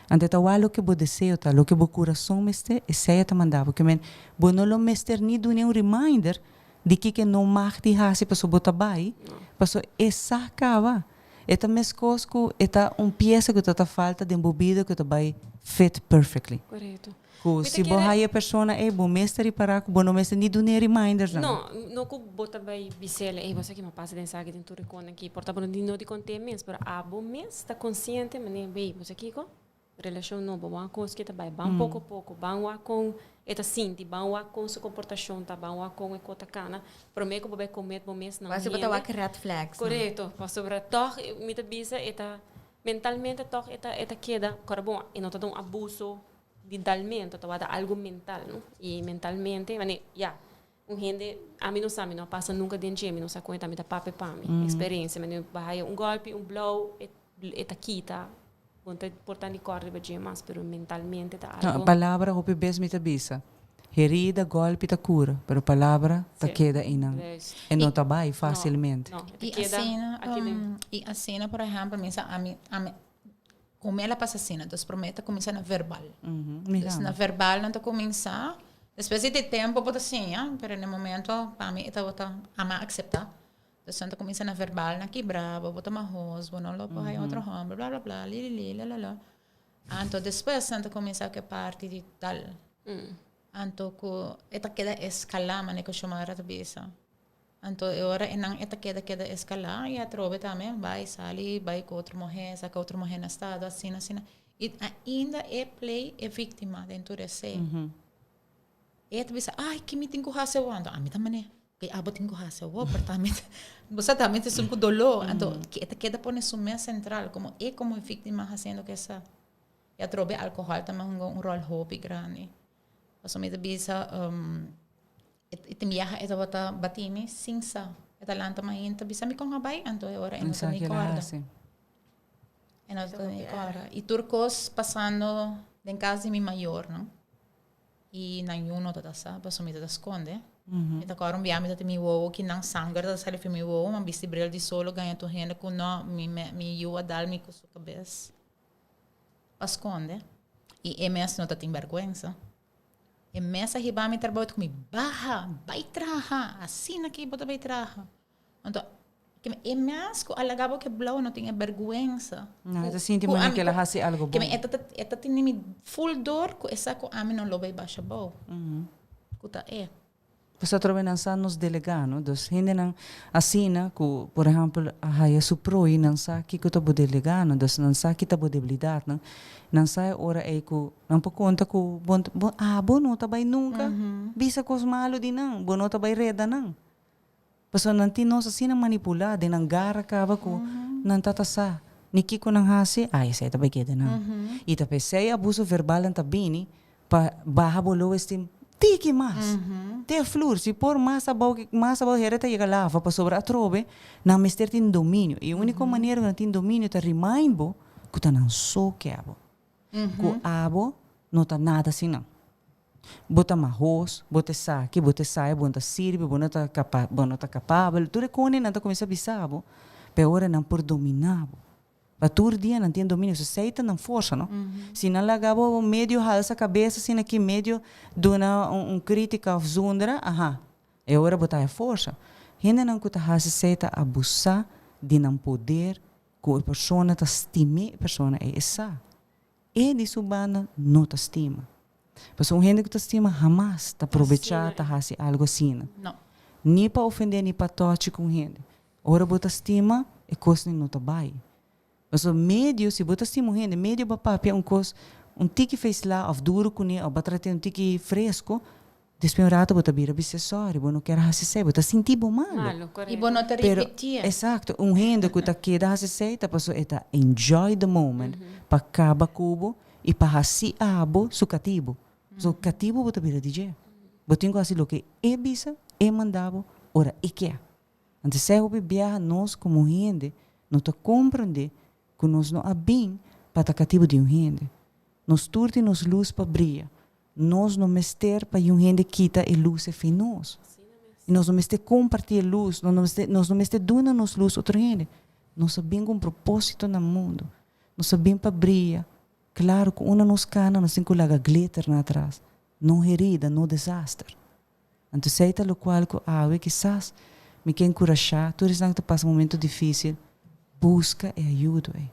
Anto e ta wak loke bo deseo ta, loke bo kurason mester, esei e ta manda bo. Ke men, bo no lo mester ni dun'e un reminder di kiko e no mag di hasi pasobra bo ta bai, pasobra e sa kaba. E ta meskos ku e ta un piesa ku ta ta falta den bo bida ku ta bai fit perfectly. Korekto. Ku Mi ta si bo kere. haya e persona ei, bo mester ripará ku bo no mester ni dun'e remindernan. No, no ku bo ta bai bis'el, ey bo sa ki mi a pasa den esaki den tur e kosnan aki. Por ta bo no di no di kont'é mes, pero abo mes ta konsiente manera, bey, bo sa kiko? Relashon nobo, wak kos ke ta bai, ban poko poko, ban wak kon e ta sinti, ban wak kon su komportashon ta, ban wak kon e kos ta kana, promé ku bo bai komet bo mes na un Wak si bo ta hende. wak red flags, no? Korekto, pasobra tòg mi ta bisa e ta mentalmente tòg e ta e ta keda, kòrda bon, e no ta un abuso di dalmento tabata algo mental no y mentalmente mane ya un hende ami no sa mi no a pasa nunca den dje mi no sa con e ta mi ta papia pa mi experiencia mane bo haya un golpi un blow e e ta kita bo no ta por ta ni corda riba dje mas pero mentalmente ta algo. No palabra hopi bes mi ta bisa herida golpi ta cura pero palabra ta keda einan e no ta bay facilmente. No no e ta Y keda asina aki den. y asina por ehempel mi sa ami ami Come el a pasa asina, entonces prome ta cuminsa na verbal. Entonces na verbal nan ta cuminsa, despues di tempo bo ta siña, pero na e momento pa mi e tabata ama acepta. Entonces nan ta cuminsa na verbal, nan kibra bo, bo ta mahos, bo no lo por haya otro homber, bla bla bla, li li li, la la la. Anto despues nan ta cuminsa cu e parti di tal. Anto cu e ta keda escala, manera cu Xiomara ta bisa. Anto e ora enan e ta keda keda eskalá i atrobe tambe bai sali bai ku otro muhé saka otro muhé na estado asina asina i ainda e play e víktima den tur esei. E ta bisa ai ki mi tin ku hasi awor anto ami ta manera ke abo tin ku hasi awor pero ta ami bo sa ta ami ta esun ku doló anto e ta keda pone su mes sentral komo e komo e víktima hasiendo kesa i atrobe alkohòl tambe hunga un ròl hopi grandi pasobra mi ta bisa. E tin biaha e tabata bati mi sin sa. E ta lanta mainta bisa mi kon a bai, anto e ora e no ta ni kòrda. E no ta ni kòrda. I tur kos pasando den kas di mi mayornan. I nan yu no tabata sa, pasobra mi tabata skonde. Mi ta kòrda un biaha mi ta tin mi wowo ki nan sanger ta sali for mi wowo, mi a bisti bril di solo gaña tur hende ku no, mi yu a dal mi ku su kabes pa skonde. I e mes no ta tin bèrgwensa. E mes a hiba mi trabou ku mi baha bai traha asina ki bo ta bai traha anto e mes ku a laga bo ke blou no tin e berguensa No e ta sinti manera ku el a hasi algo bon. E ta tene mi ful dor ku e sa ku ami no lo bai basha bou ku ta e. Pues atrobe nan sa nos delegá, no? Dus hendenan asina ku, por ehèmpel, a haya su proi, nan sa kiko ta bo delegá, no? Dus nan sa ki ta bo debilidatnan. Nan sa e ora ei ku nan por konta ku bo, bo abo no ta bai nunka bisa kos malu di nan, bo no ta bai reda nan. Pasobra nan tin nos asina manipulá den nan gara kaba ku nan ta ta sa ni kiko nan hasi, ai esei ta bai keda nan. I ta p'esei abuso verbalnan ta bini pa baha bo low esteem tiki mas. Te flur, si por mas abou mas abou hera ta yega lava pasobra atrobe nan mester tin dominio. I e úniko manera ku nan tin dominio ta remind bo ku ta nan so ke abo. Ku abo no ta nada sin nan. Bo ta mahos, bo ta esaki, bo ta esaya, bo no ta sirbi, bo no ta kapa, bo no ta kapabel. Tur e kone nan ta kuminsá bisa bo, pa e ora nan por dominá bo. Pa tur dia nan tin dominio, so esei ta nan forsa, no? Si nan laga bo medio halsa kabes asina aki, medio duna un kritika òf zundra, aha, e ora bo ta haña forsa. Hendenan ku ta hasi esei ta abusá di nan poder ku e persona ta stim'é e persona ei, e sa. E di su banda no ta stima. Pasobra un hende ku ta stima hamas ta probechá ta hasi algu asina. Ni pa ofendé ni pa tòchi ku un hende. Ora bo ta stima, e kosnan no ta bai. Pasobra medio, si bo ta stima un hende, medio bo a papia un kos un tiki feisla òf duru kuné òf bo a trat'é un tiki fresku, Despues un rato bo ta bira bisa sorry, bo no kier hasi esei, bo ta sinti bo malo. Malo, I bo no ta Pero, ripitié. exacto, un hende cu ta keda hasi esei ta pasobra e ta enjoy the moment pa caba cu bo y pa hasi abo su catibo. So, catibo bo ta bira di dje. Bo tin cu hasi loke e bisa, e manda bo, ora e kier. Anto esei hopi biaha nos como hende no ta comprende cu nos no a bin pa ta catibo di un hende. Nos tur tin nos luz pa bria. Nos no mester pa yun hende kita e lus e fin nos. I nos no mester kompartí e lus, nos no mester, nos no mester duna nos lus otro hende. Nos a bin ku un propósito na mundu. Nos a bin pa bria. Klaro ku unda nos kana nos tin ku laga glitter na atras. No herida, no desaster. Anto esei ta lokual ku awe kisas mi ke enkurashá tur esnan ku ta pasa momento difísil, buska e ayudo ei.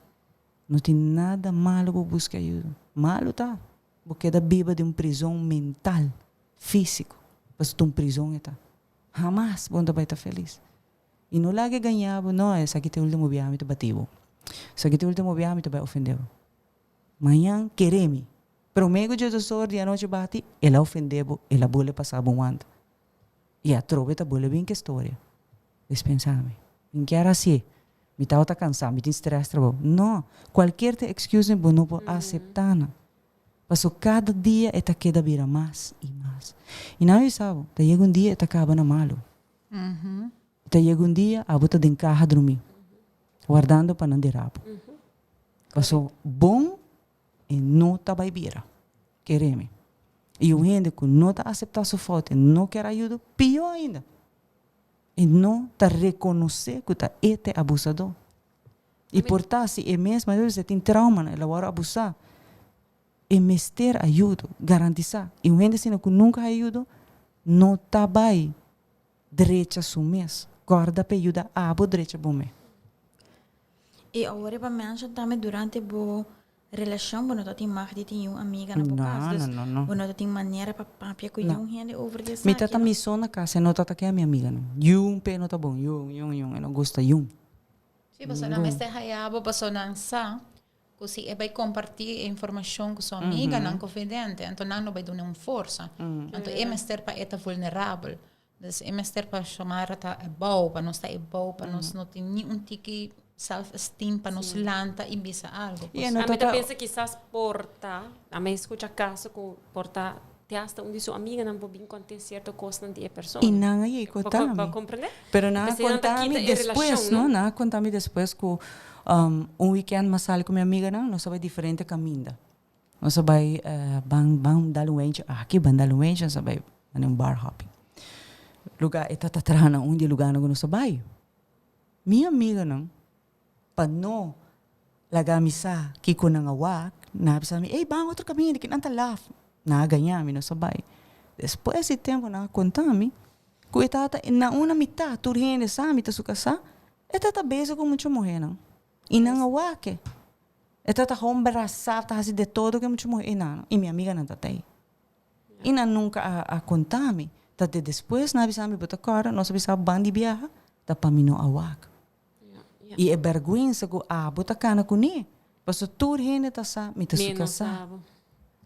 No tin nada malo bo buska ayudo. Malo ta bo keda biba den un prizon mental, físiko, pasobra ta un prizon e ta. Hamas bo no ta bai ta felis. I no laga e gaña bo, no, esaki ta e ultimo biaha mi ta bati bo. Esaki ta e ultimo biaha mi ta bai ofende bo. Mañan kere mi. Prome ku djesdosor di anochi bati, el a ofende bo, el a bole pasa bo wanta. I atrobe ta bole bin ke storia. Despensa mi. Mi kier hasié. Mi tabata cansá, mi tin stress trabou. No, cualkier ta excuse bo no por acepta nan. Paso cada dia e ta keda bira mas y mas. Y nan a bisa bo, ta yega un dia e ta caba na malo. Ta yega un dia abo ta den caha drumí, wardando pa nan dera bo. Paso bon e no ta bai bira. Kere mi. Y un hende cu no ta acepta su fout e no kier ayudo, pio ainda. E no ta rekonosé ku ta e ta e abusadó. I por ta si e mes, mayoria bes e tin traumanan, el a wòrdu abusá, e mester ayudo, garantisá. I un hende asina ku nunka haña ayudo no ta bai drecha su mes. Kòrda pa e yuda abo drecha bo mes. I awor riba mensha tambe durante bo Relashon bo no ta tin mag di tin yun amiga na bo kas, dus bo no ta tin manera pa papia ku yun hende over di esaki. Mi ta ta mi so na kas, e no ta ta kea mi amiganan. Yun p'e no ta bon, yun, yun, yun, e no gusta yun. Sí, pasobra nan mester haya bo pasobra nan sa ku si e bai kompartí e informashon ku su amiganan konfidente, anto nan lo bai duna un forsa. Anto e mester pa e ta vulnerabel. Dus e mester pa Xiomara ta abou, pa nos ta abou, pa nos no tin ni un tiki self-esteem pa nos lanta y bisa algo. Y e no A mi ta ta pensa kisas por ta, a mi escucha caso cu por ta te hasta un di su amiganan por bin conte cierto cosnan di e persona. Y nan a yei Bo conta mi. bo comprende? Pero nan a P'esei nan ta conta mi kita e despues, relacion, no? no? Nan a conta mi despues cu un weekend mi a sali cu mi amiganan, nos a bai diferente caminda. Nos a bai ban ban dal un wentje aki, ban dal un wentje, nos a bai mane un bar hopping. Luga e tata traha na un di e lugarnan ku nos a bai. Mi amiganan pa no laga mi sa kiko nan a wak, nan a bisa mi, ey ban otro kaminda ki nan ta laf. Nan a gaña mi, nos a bai. Despues di tempu nan a konta mi ku e tata na una mitad tur hende sa mi ta su kasá, e tata bezig ku mucha muhernan i nan a wak e. E ta ta homber rasá, ta hasi de todo ku e mucha muhé i nan i mi amiganan ta tei. I nan nunka a a konta mi. Ta te despues nan a bisa mi, bo ta kòrda nos a bisa ban di biaha? Ta pa mi no a wak. I e bèrgwensa ku abo ta kana kuné, pasobra tur hende ta sa mi ta su kasá.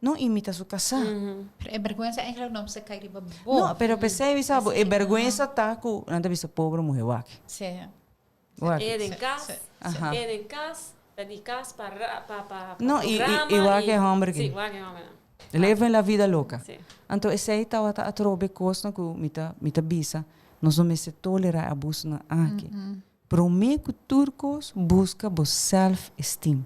No imita su kasá. Pero e bergwensa eigenlijk no mester kai riba bo. No, pero p'esei mi sa bo, e bergwensa ta ku nan ta bisa pobre muhé wak. Sí. Wak. E den kas, Aha. e den kas, ta di kas pa ra pa pa pa No, i i programa i wak e i hòmber sí, aki. wak e hòmbernan. Leven la vida loca. Sí. Anto esei tabata atrobe kosnan ku mi ta mi ta bisa, nos no mester tolerá e abusonan aki. Promé ku tur kos buska bo self esteem.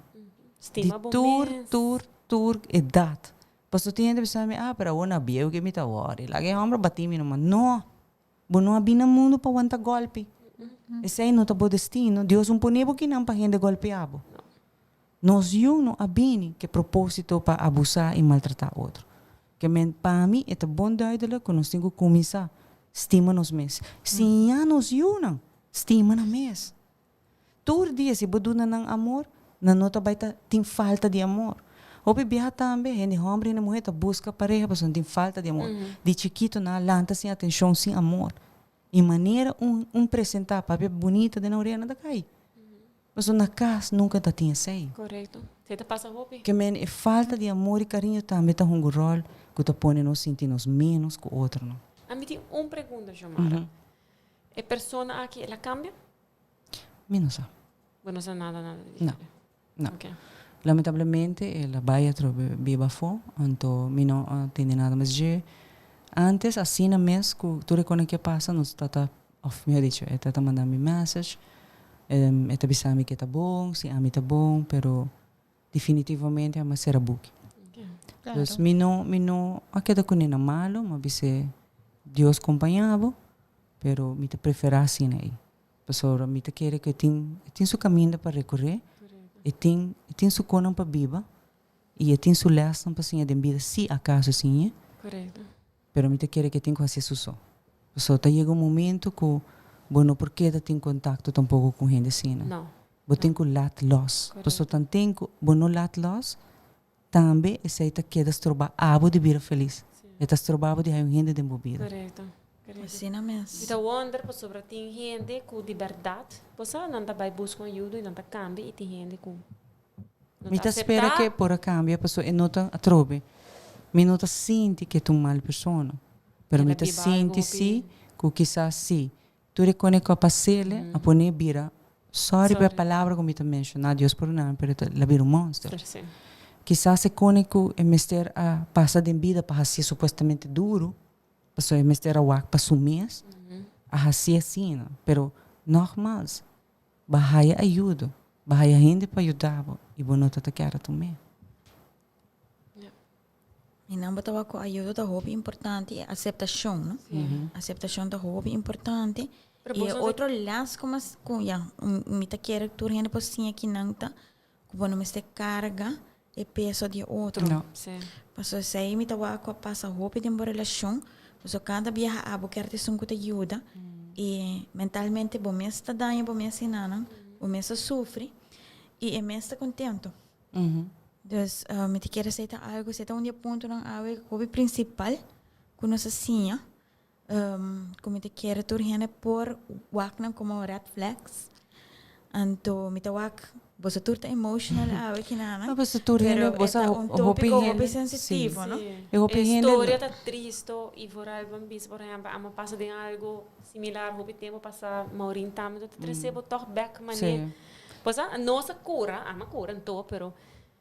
Di Stima bo tur mes. tur tur edat. Pasobra tin hende bisa mi, ah pero awor na bieu ke mi ta wòri, laga e hòmber bati mi numa. No! Bo no a bin na mundu pa wanta gòlpi. Esei no ta bo destino. Dios un pone bo kinan pa hende gòlpia bo. Nos yu no a bini ke propósito pa abusá i maltratá otro. Ke men pa mi e ta bon duidelijk ku nos tin ku kuminsá stima nos mes. Siña nos yunan stima nan mes. Tur dia si bo duna nan amor, nan no ta bai ta tin falta di amor. Hopi biaha tambe hende hòmber i hende muhé ta buska pareha pasobra nan tin falta di amor. Di chikitu nan a lanta sin atenshon, sin amor. I manera un un presentá papia bunita den nan orea nan ta kai. Pasobra na kas nunka ta tin esei. Korekto. Esei ta pasa hopi. Ke men e falta di amor i kariño tambe ta hunga un ròl ku ta pone nos sinti nos ménos ku otronan. Ami tin un pregunta, Xiomara. E persona aki el a kambia? Mi no sa. Bo no sa nada nada di No, no. Ok. Lamentablemente el a bai atrobe biba afó, anto mi no a tende nada mas dje. Antes asina mes ku tur e kosnan ke pasa nos tata, òf mihor dicho e tata manda mi message, e ta bisa mi ke ta bon, si ami ta bon, pero definitivamente ami a sera buki. Dus mi no mi no a keda kuné na malo, mi a bis'é Dios kompañá bo, pero mi ta preferá asina ei. Pasobra mi ta kere ku e tin e tin su kaminda pa rekoré, e tin e tin su konan pa biba i e tin su lèsnan pa siña den bida si akaso e siñ'é. Pero mi ta kere ku e tin ku hasi su so. Pasobra ta yega un momento ku bo no por keda tin kontakto tampoko ku un hende asina. Bo tin ku lat lòs. Pasobra tanten ku bo no lat lòs, tambe esei ta keda stroba abo di bira felis. E ta stroba bo di haña un hende den bo bida. Korekto. Korekto. Asina mes. Mi ta wonder pasobra tin hende ku di bèrdat, bo sa, nan ta bai buska un ayudo i nan ta kambia i tin hende ku no Mi ta ta spera aseptá. ku e por a kambia pasobra e no ta atrobe. Mi no ta sinti ku e ta un mal persona, pero El mi a ta biba algu sinti hopi. si ku kisas si Tur e kone ku a pas'el a pon'é bira, sorry pa e palabra ku mi ta menshoná, Dios pordona mi, pero el a bira un monster. Kisas e kone ku e mester a pasa den bida pa hasié supuestamente duru, pasobra e mester a wak pa su mes, a hasié asina. Pero nogmals, bo a haya ayudo, bo a haya hende pa yuda bo i bo no ta ta kere tum'é. Mi nan bo ta wak ku ayudo ta hopi importante i aseptashon, no? Aseptashon ta hopi importante. Pero I bo e sa otro les ku mas ku ya mi ta kere tur hende por siña kinan ta ku bo no mester karga e peso di e otro. No. Sí. Pasobra esei mi ta wak ku a pasa hopi den bo relashon, pasobra kada biaha abo kier ta esun ku ta yuda i mentalmente bo mes ta daña bo mes hinanan, bo mes ta sufri i e mes ta kontento. Dus mi ta kere esei ta algu, esei ta un di e puntonan awe hopi prinsipal ku nos a siña, ku mi ta kere tur hende por wak nan komo red flags. Anto mi ta wak, boso tur ta emotional awe kinanan, No, pasobra tur hende, pero e bo sa ta un hopi tópiko hende, hopi sí. sensitivo, no? Sí. E hopi E hende storia ta tristo i vooral bo bisa, por ehempel, amo pasa den algo similar hopi tempo pasa, Maureen tambe, ta trese bo tòg bèk manera. Sí. Pues a nos a cura, ami a cura anto, pero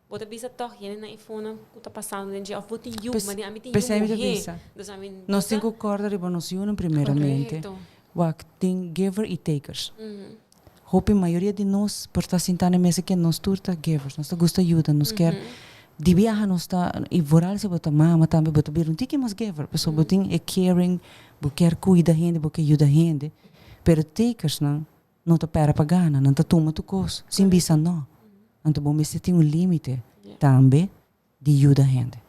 bo ta bisa toch hende na e fonan cu ta pasando den dje of bo tin yu, Pes, mane ami tin yu pesei mi ta muhe. bisa, Dus ami nos tin sa. cu corda riba nos yunan primeramente. Correcto. Wak, tin giver y takers. Hopi mayoria di nos por ta sinta na e mesa ke nos tur ta givers, nos ta gusta yuda, nos kier di biaha nos ta, y vooral si bo ta mama tambe bo ta bira un tiki mas giver, pasobra bo tin e caring, bo kier cuida hende, bo kier yuda hende, pero takersnan No ta pera pa gana, nan ta tuma tur kos sin bisa no. Anto bo mester tin un limite tambe di yuda hende.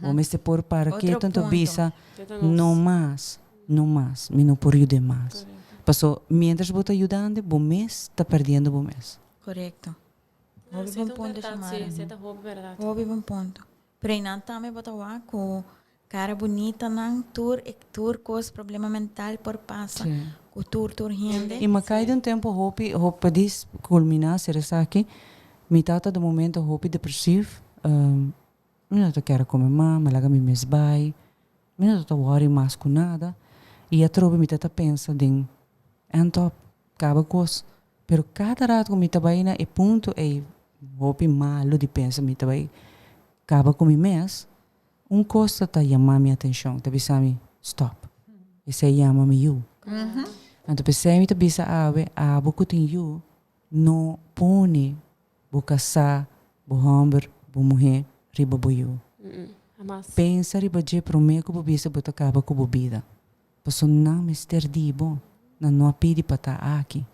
Bo mester por para ketu anto bisa no mas, no mas, mi no por yud'é mas. Paso mientras bo ta yudando bo mes ta perdiendo bo mes. Korekto. Hopi bon punto Xiomara. Hopi bon punto. Pero einan tambe bo ta wak ku Cara bunita nan tur e tur cos problema mental por pasa cu tur tur hende. I mi kai di un tempo hopi hopi dis culmina ser esaki mi tata di momento hopi depresiv. Mi no ta kier come mas, mi laga mi mes bay. Mi no ta worry mas cu nada. Y atrobe mi ta ta pensa den end up, caba cos. Pero cada rato cu mi ta bay na e punto ey, hopi malo di pensa mi ta bay caba cu mi mes, un cos ta ta yama mi atencion, ta bisa mi, stop. Esey yama mi yu. Anto p'esey mi ta bisa awe, abo cu tin yu, no pone bo casá, bo homber, bo muhé riba bo yu. Pensa riba dje promé cu bo bisa bo ta caba cu bo bida. Pasobra nan mester di bo, nan no a pidi pa ta aki.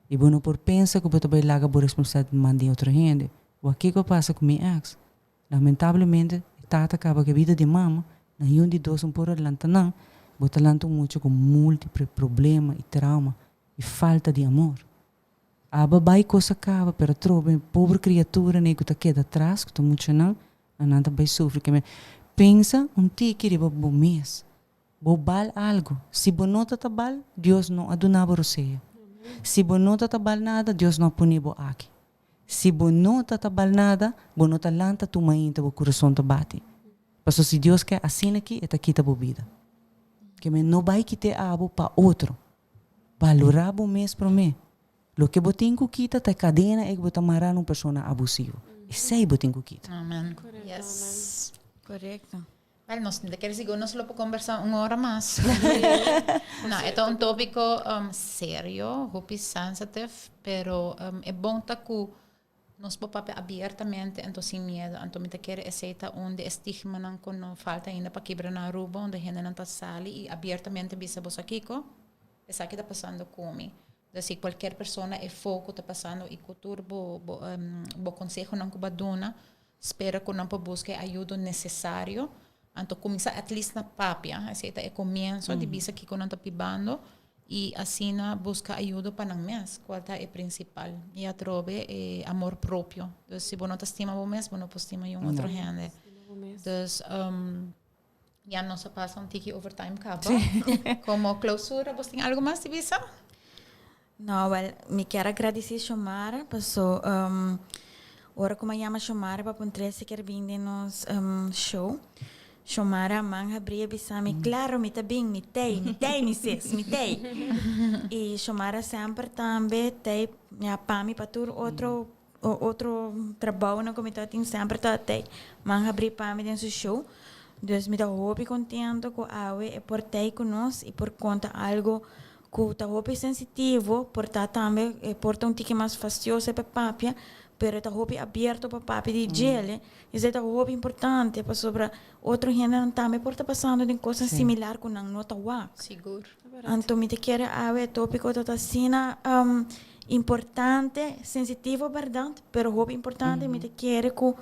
I bo no por pensa cu bo ta bay laga bo responsabilidad man di otro hende. Wak kico a pasa cu mi ex. Lamentablemente e tata caba cu e bida di mama, nan yun di dos un por a lanta nan, bo ta lanta un mucha cu multiple problema i trauma i falta di amor. Aba bai cos a caba pero atrobe pobre criatura nei cu ta keda atras cu ta muchanan, nan ta bai sufri. Ke men pensa un tiki riba bo mes. Bo bal algo. Si bo no ta ta bal, Dios no a duna bo rosea. Si bo no ta ta bal nada, Dios no a pone bo aki. Si bo no ta ta bal nada, bo no ta lanta tur mainta bo kurason ta bati. Pasobra si Dios ke asina aki, e ta kita bo bida. Ke men no bai kit'é abo pa otro. Balorá bo mes promé. Loke bo tin ku kita ta e kadena ei ku bo ta mará na un persona abusivo. Esei bo tin ku kita. Amen. Yes. Korekto. Wel, nos ta kere sigur nos lo por kombersá un ora mas. No, e ta un tópiko serio, hopi sensitive, pero e bon ta ku nos por papia abiertamente anto sin miedu. Anto mi ta kere esei ta un di e stigmanan ku no falta ainda pa kibra na Aruba, unda hendenan ta sali i abiertamente bisa bo sa kiko, esaki ta pasando ku mi. Dus si kualkier persona e fo ku ta pasando i ku tur bo bo bo konsehonan ku bo a duna, Spera ku nan por buska e ayudo nesesario. Anto kuminsá at least na papia. Esei ta e komienso di bisa kiko nan ta pibando i asina buska ayudo pa nan mes, kual ta e prinsipal. I atrobe e amor propio. Dus si bo no ta stima bo mes, bo no por stima yun otro hende. Dus ya nos a pasa un tiki over time kaba. Komo klousura, bos tin algu mas di bisa? No, wel, mi kier a gradisí Shomara paso ora ku mi a yama Shomara pa puntr'é si kier bin den nos show, Shomara a man habrí a bisa mi, Klaro, mi ta bin, mi t'ei, mi t'ei mi sis, mi t'ei. I Shomara semper tambe t'ei ya pa mi pa tur otro otro trabounan ku mi ta tin semper ta t'ei man habrí pa mi den su show. Dus mi ta hopi kontento ku awe e por t'ei ku nos i por konta algu Ku ta hopi sensitivo, por ta tambe e por ta un tiki mas fastioso pa papia, pero e ta hopi abierto pa papia di djele. Esei ta hopi importante pasobra otro hendenan tambe por ta pasando den kosnan similar ku nan no ta wak. Sigur. Anto mi ta kere awe e topiko ta ta asina importante, sensitivo bèrdat, pero hopi importante. Mi ta kere ku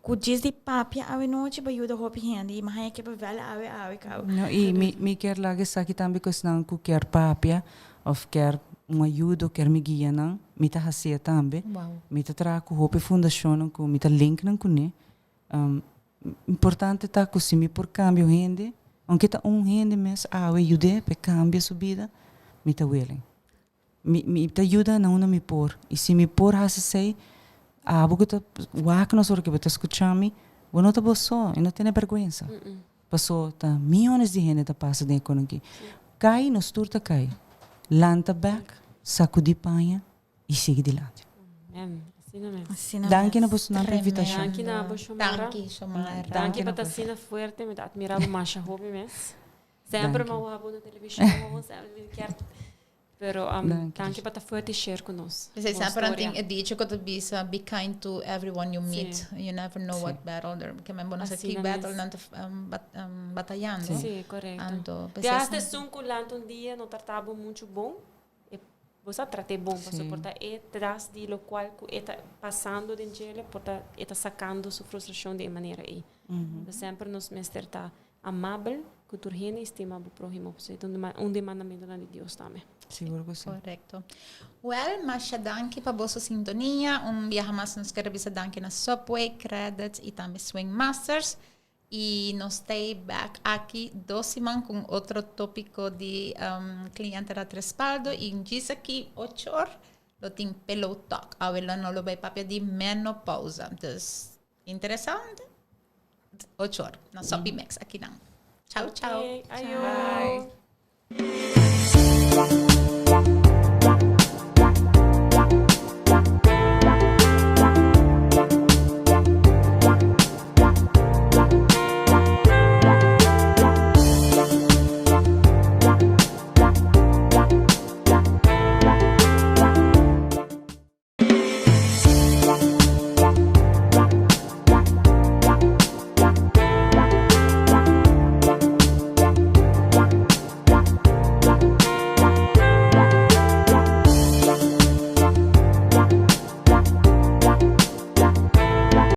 Ku djis di papia awe nochi pa yuda hopi hende i mahaña ke pa vèl awe awe kaba. No, i mi mi kier laga esaki tambe ku esnan ku kier papia òf kier un ayudo, kier mi guia nan, mi ta hasié tambe. Mi ta traha ku hopi fundashonnan ku mi ta link nan kuné. Importante ta ku si mi por kambia un hende, ounke ta un hende mes awe yud'é pa e kambia su bida, mi ta willing. Mi mi ta yuda na unda mi por. I si mi por hasi esei, abo ku ta wak nos ora ku bo ta skucha mi, bo no ta bo so i no tene bèrgwensa. Paso ta miónes di hende ta pasa den e kon aki. Kai, nos tur ta kai. Lanta bèk, sakudí paña i sigui dilanti. Amen. Asina mes. Asina Danki na mes. bosonan pa invitashon. Danki na bo, Shomara. Danki, Shomara. Danki pa ta asina fuerte. Mi ta admira bo masha hopi mes. Semper mi a wak bo na televishon, semper mi kier Pero um, danki pa ta fuerte share ku nos. Esei semper nan tin e dicho ku ta bisa be kind to everyone you meet. Sí. You never know what battle they're ke men bo no sa ki battle nan ta um, bat, um, batallando. Sí, korekto. Anto, Te hasta esun ku lanta un dia no trata bo muchu bon, e bo sa trat'é bon, pasobra por ta e tras di lokual ku e ta pasando den djele, por ta e ta sakando su frustrashon di e manera ei. Semper nos mester ta Amabel ku tur hende i stima bo próhimo. Esei ta un di e mandamentunan di Dios tambe. Sigur ku si. Korekto. Wèl, masha danki pa boso sintonia. Un biaha mas nos kere bisa danki na Subway, Credits i tambe Swing Masters. I nos ta ei bèk aki dos siman ku un otro tópiko di Kliente Rat Respaldo i djis aki ocho or lo tin Pillow Talk. Awe lo no lo bai papia di menopausa. Dus, interesante. 8 or na Sopi Mix aki nan. Ciao, ciao. Okay, ayo. Bye.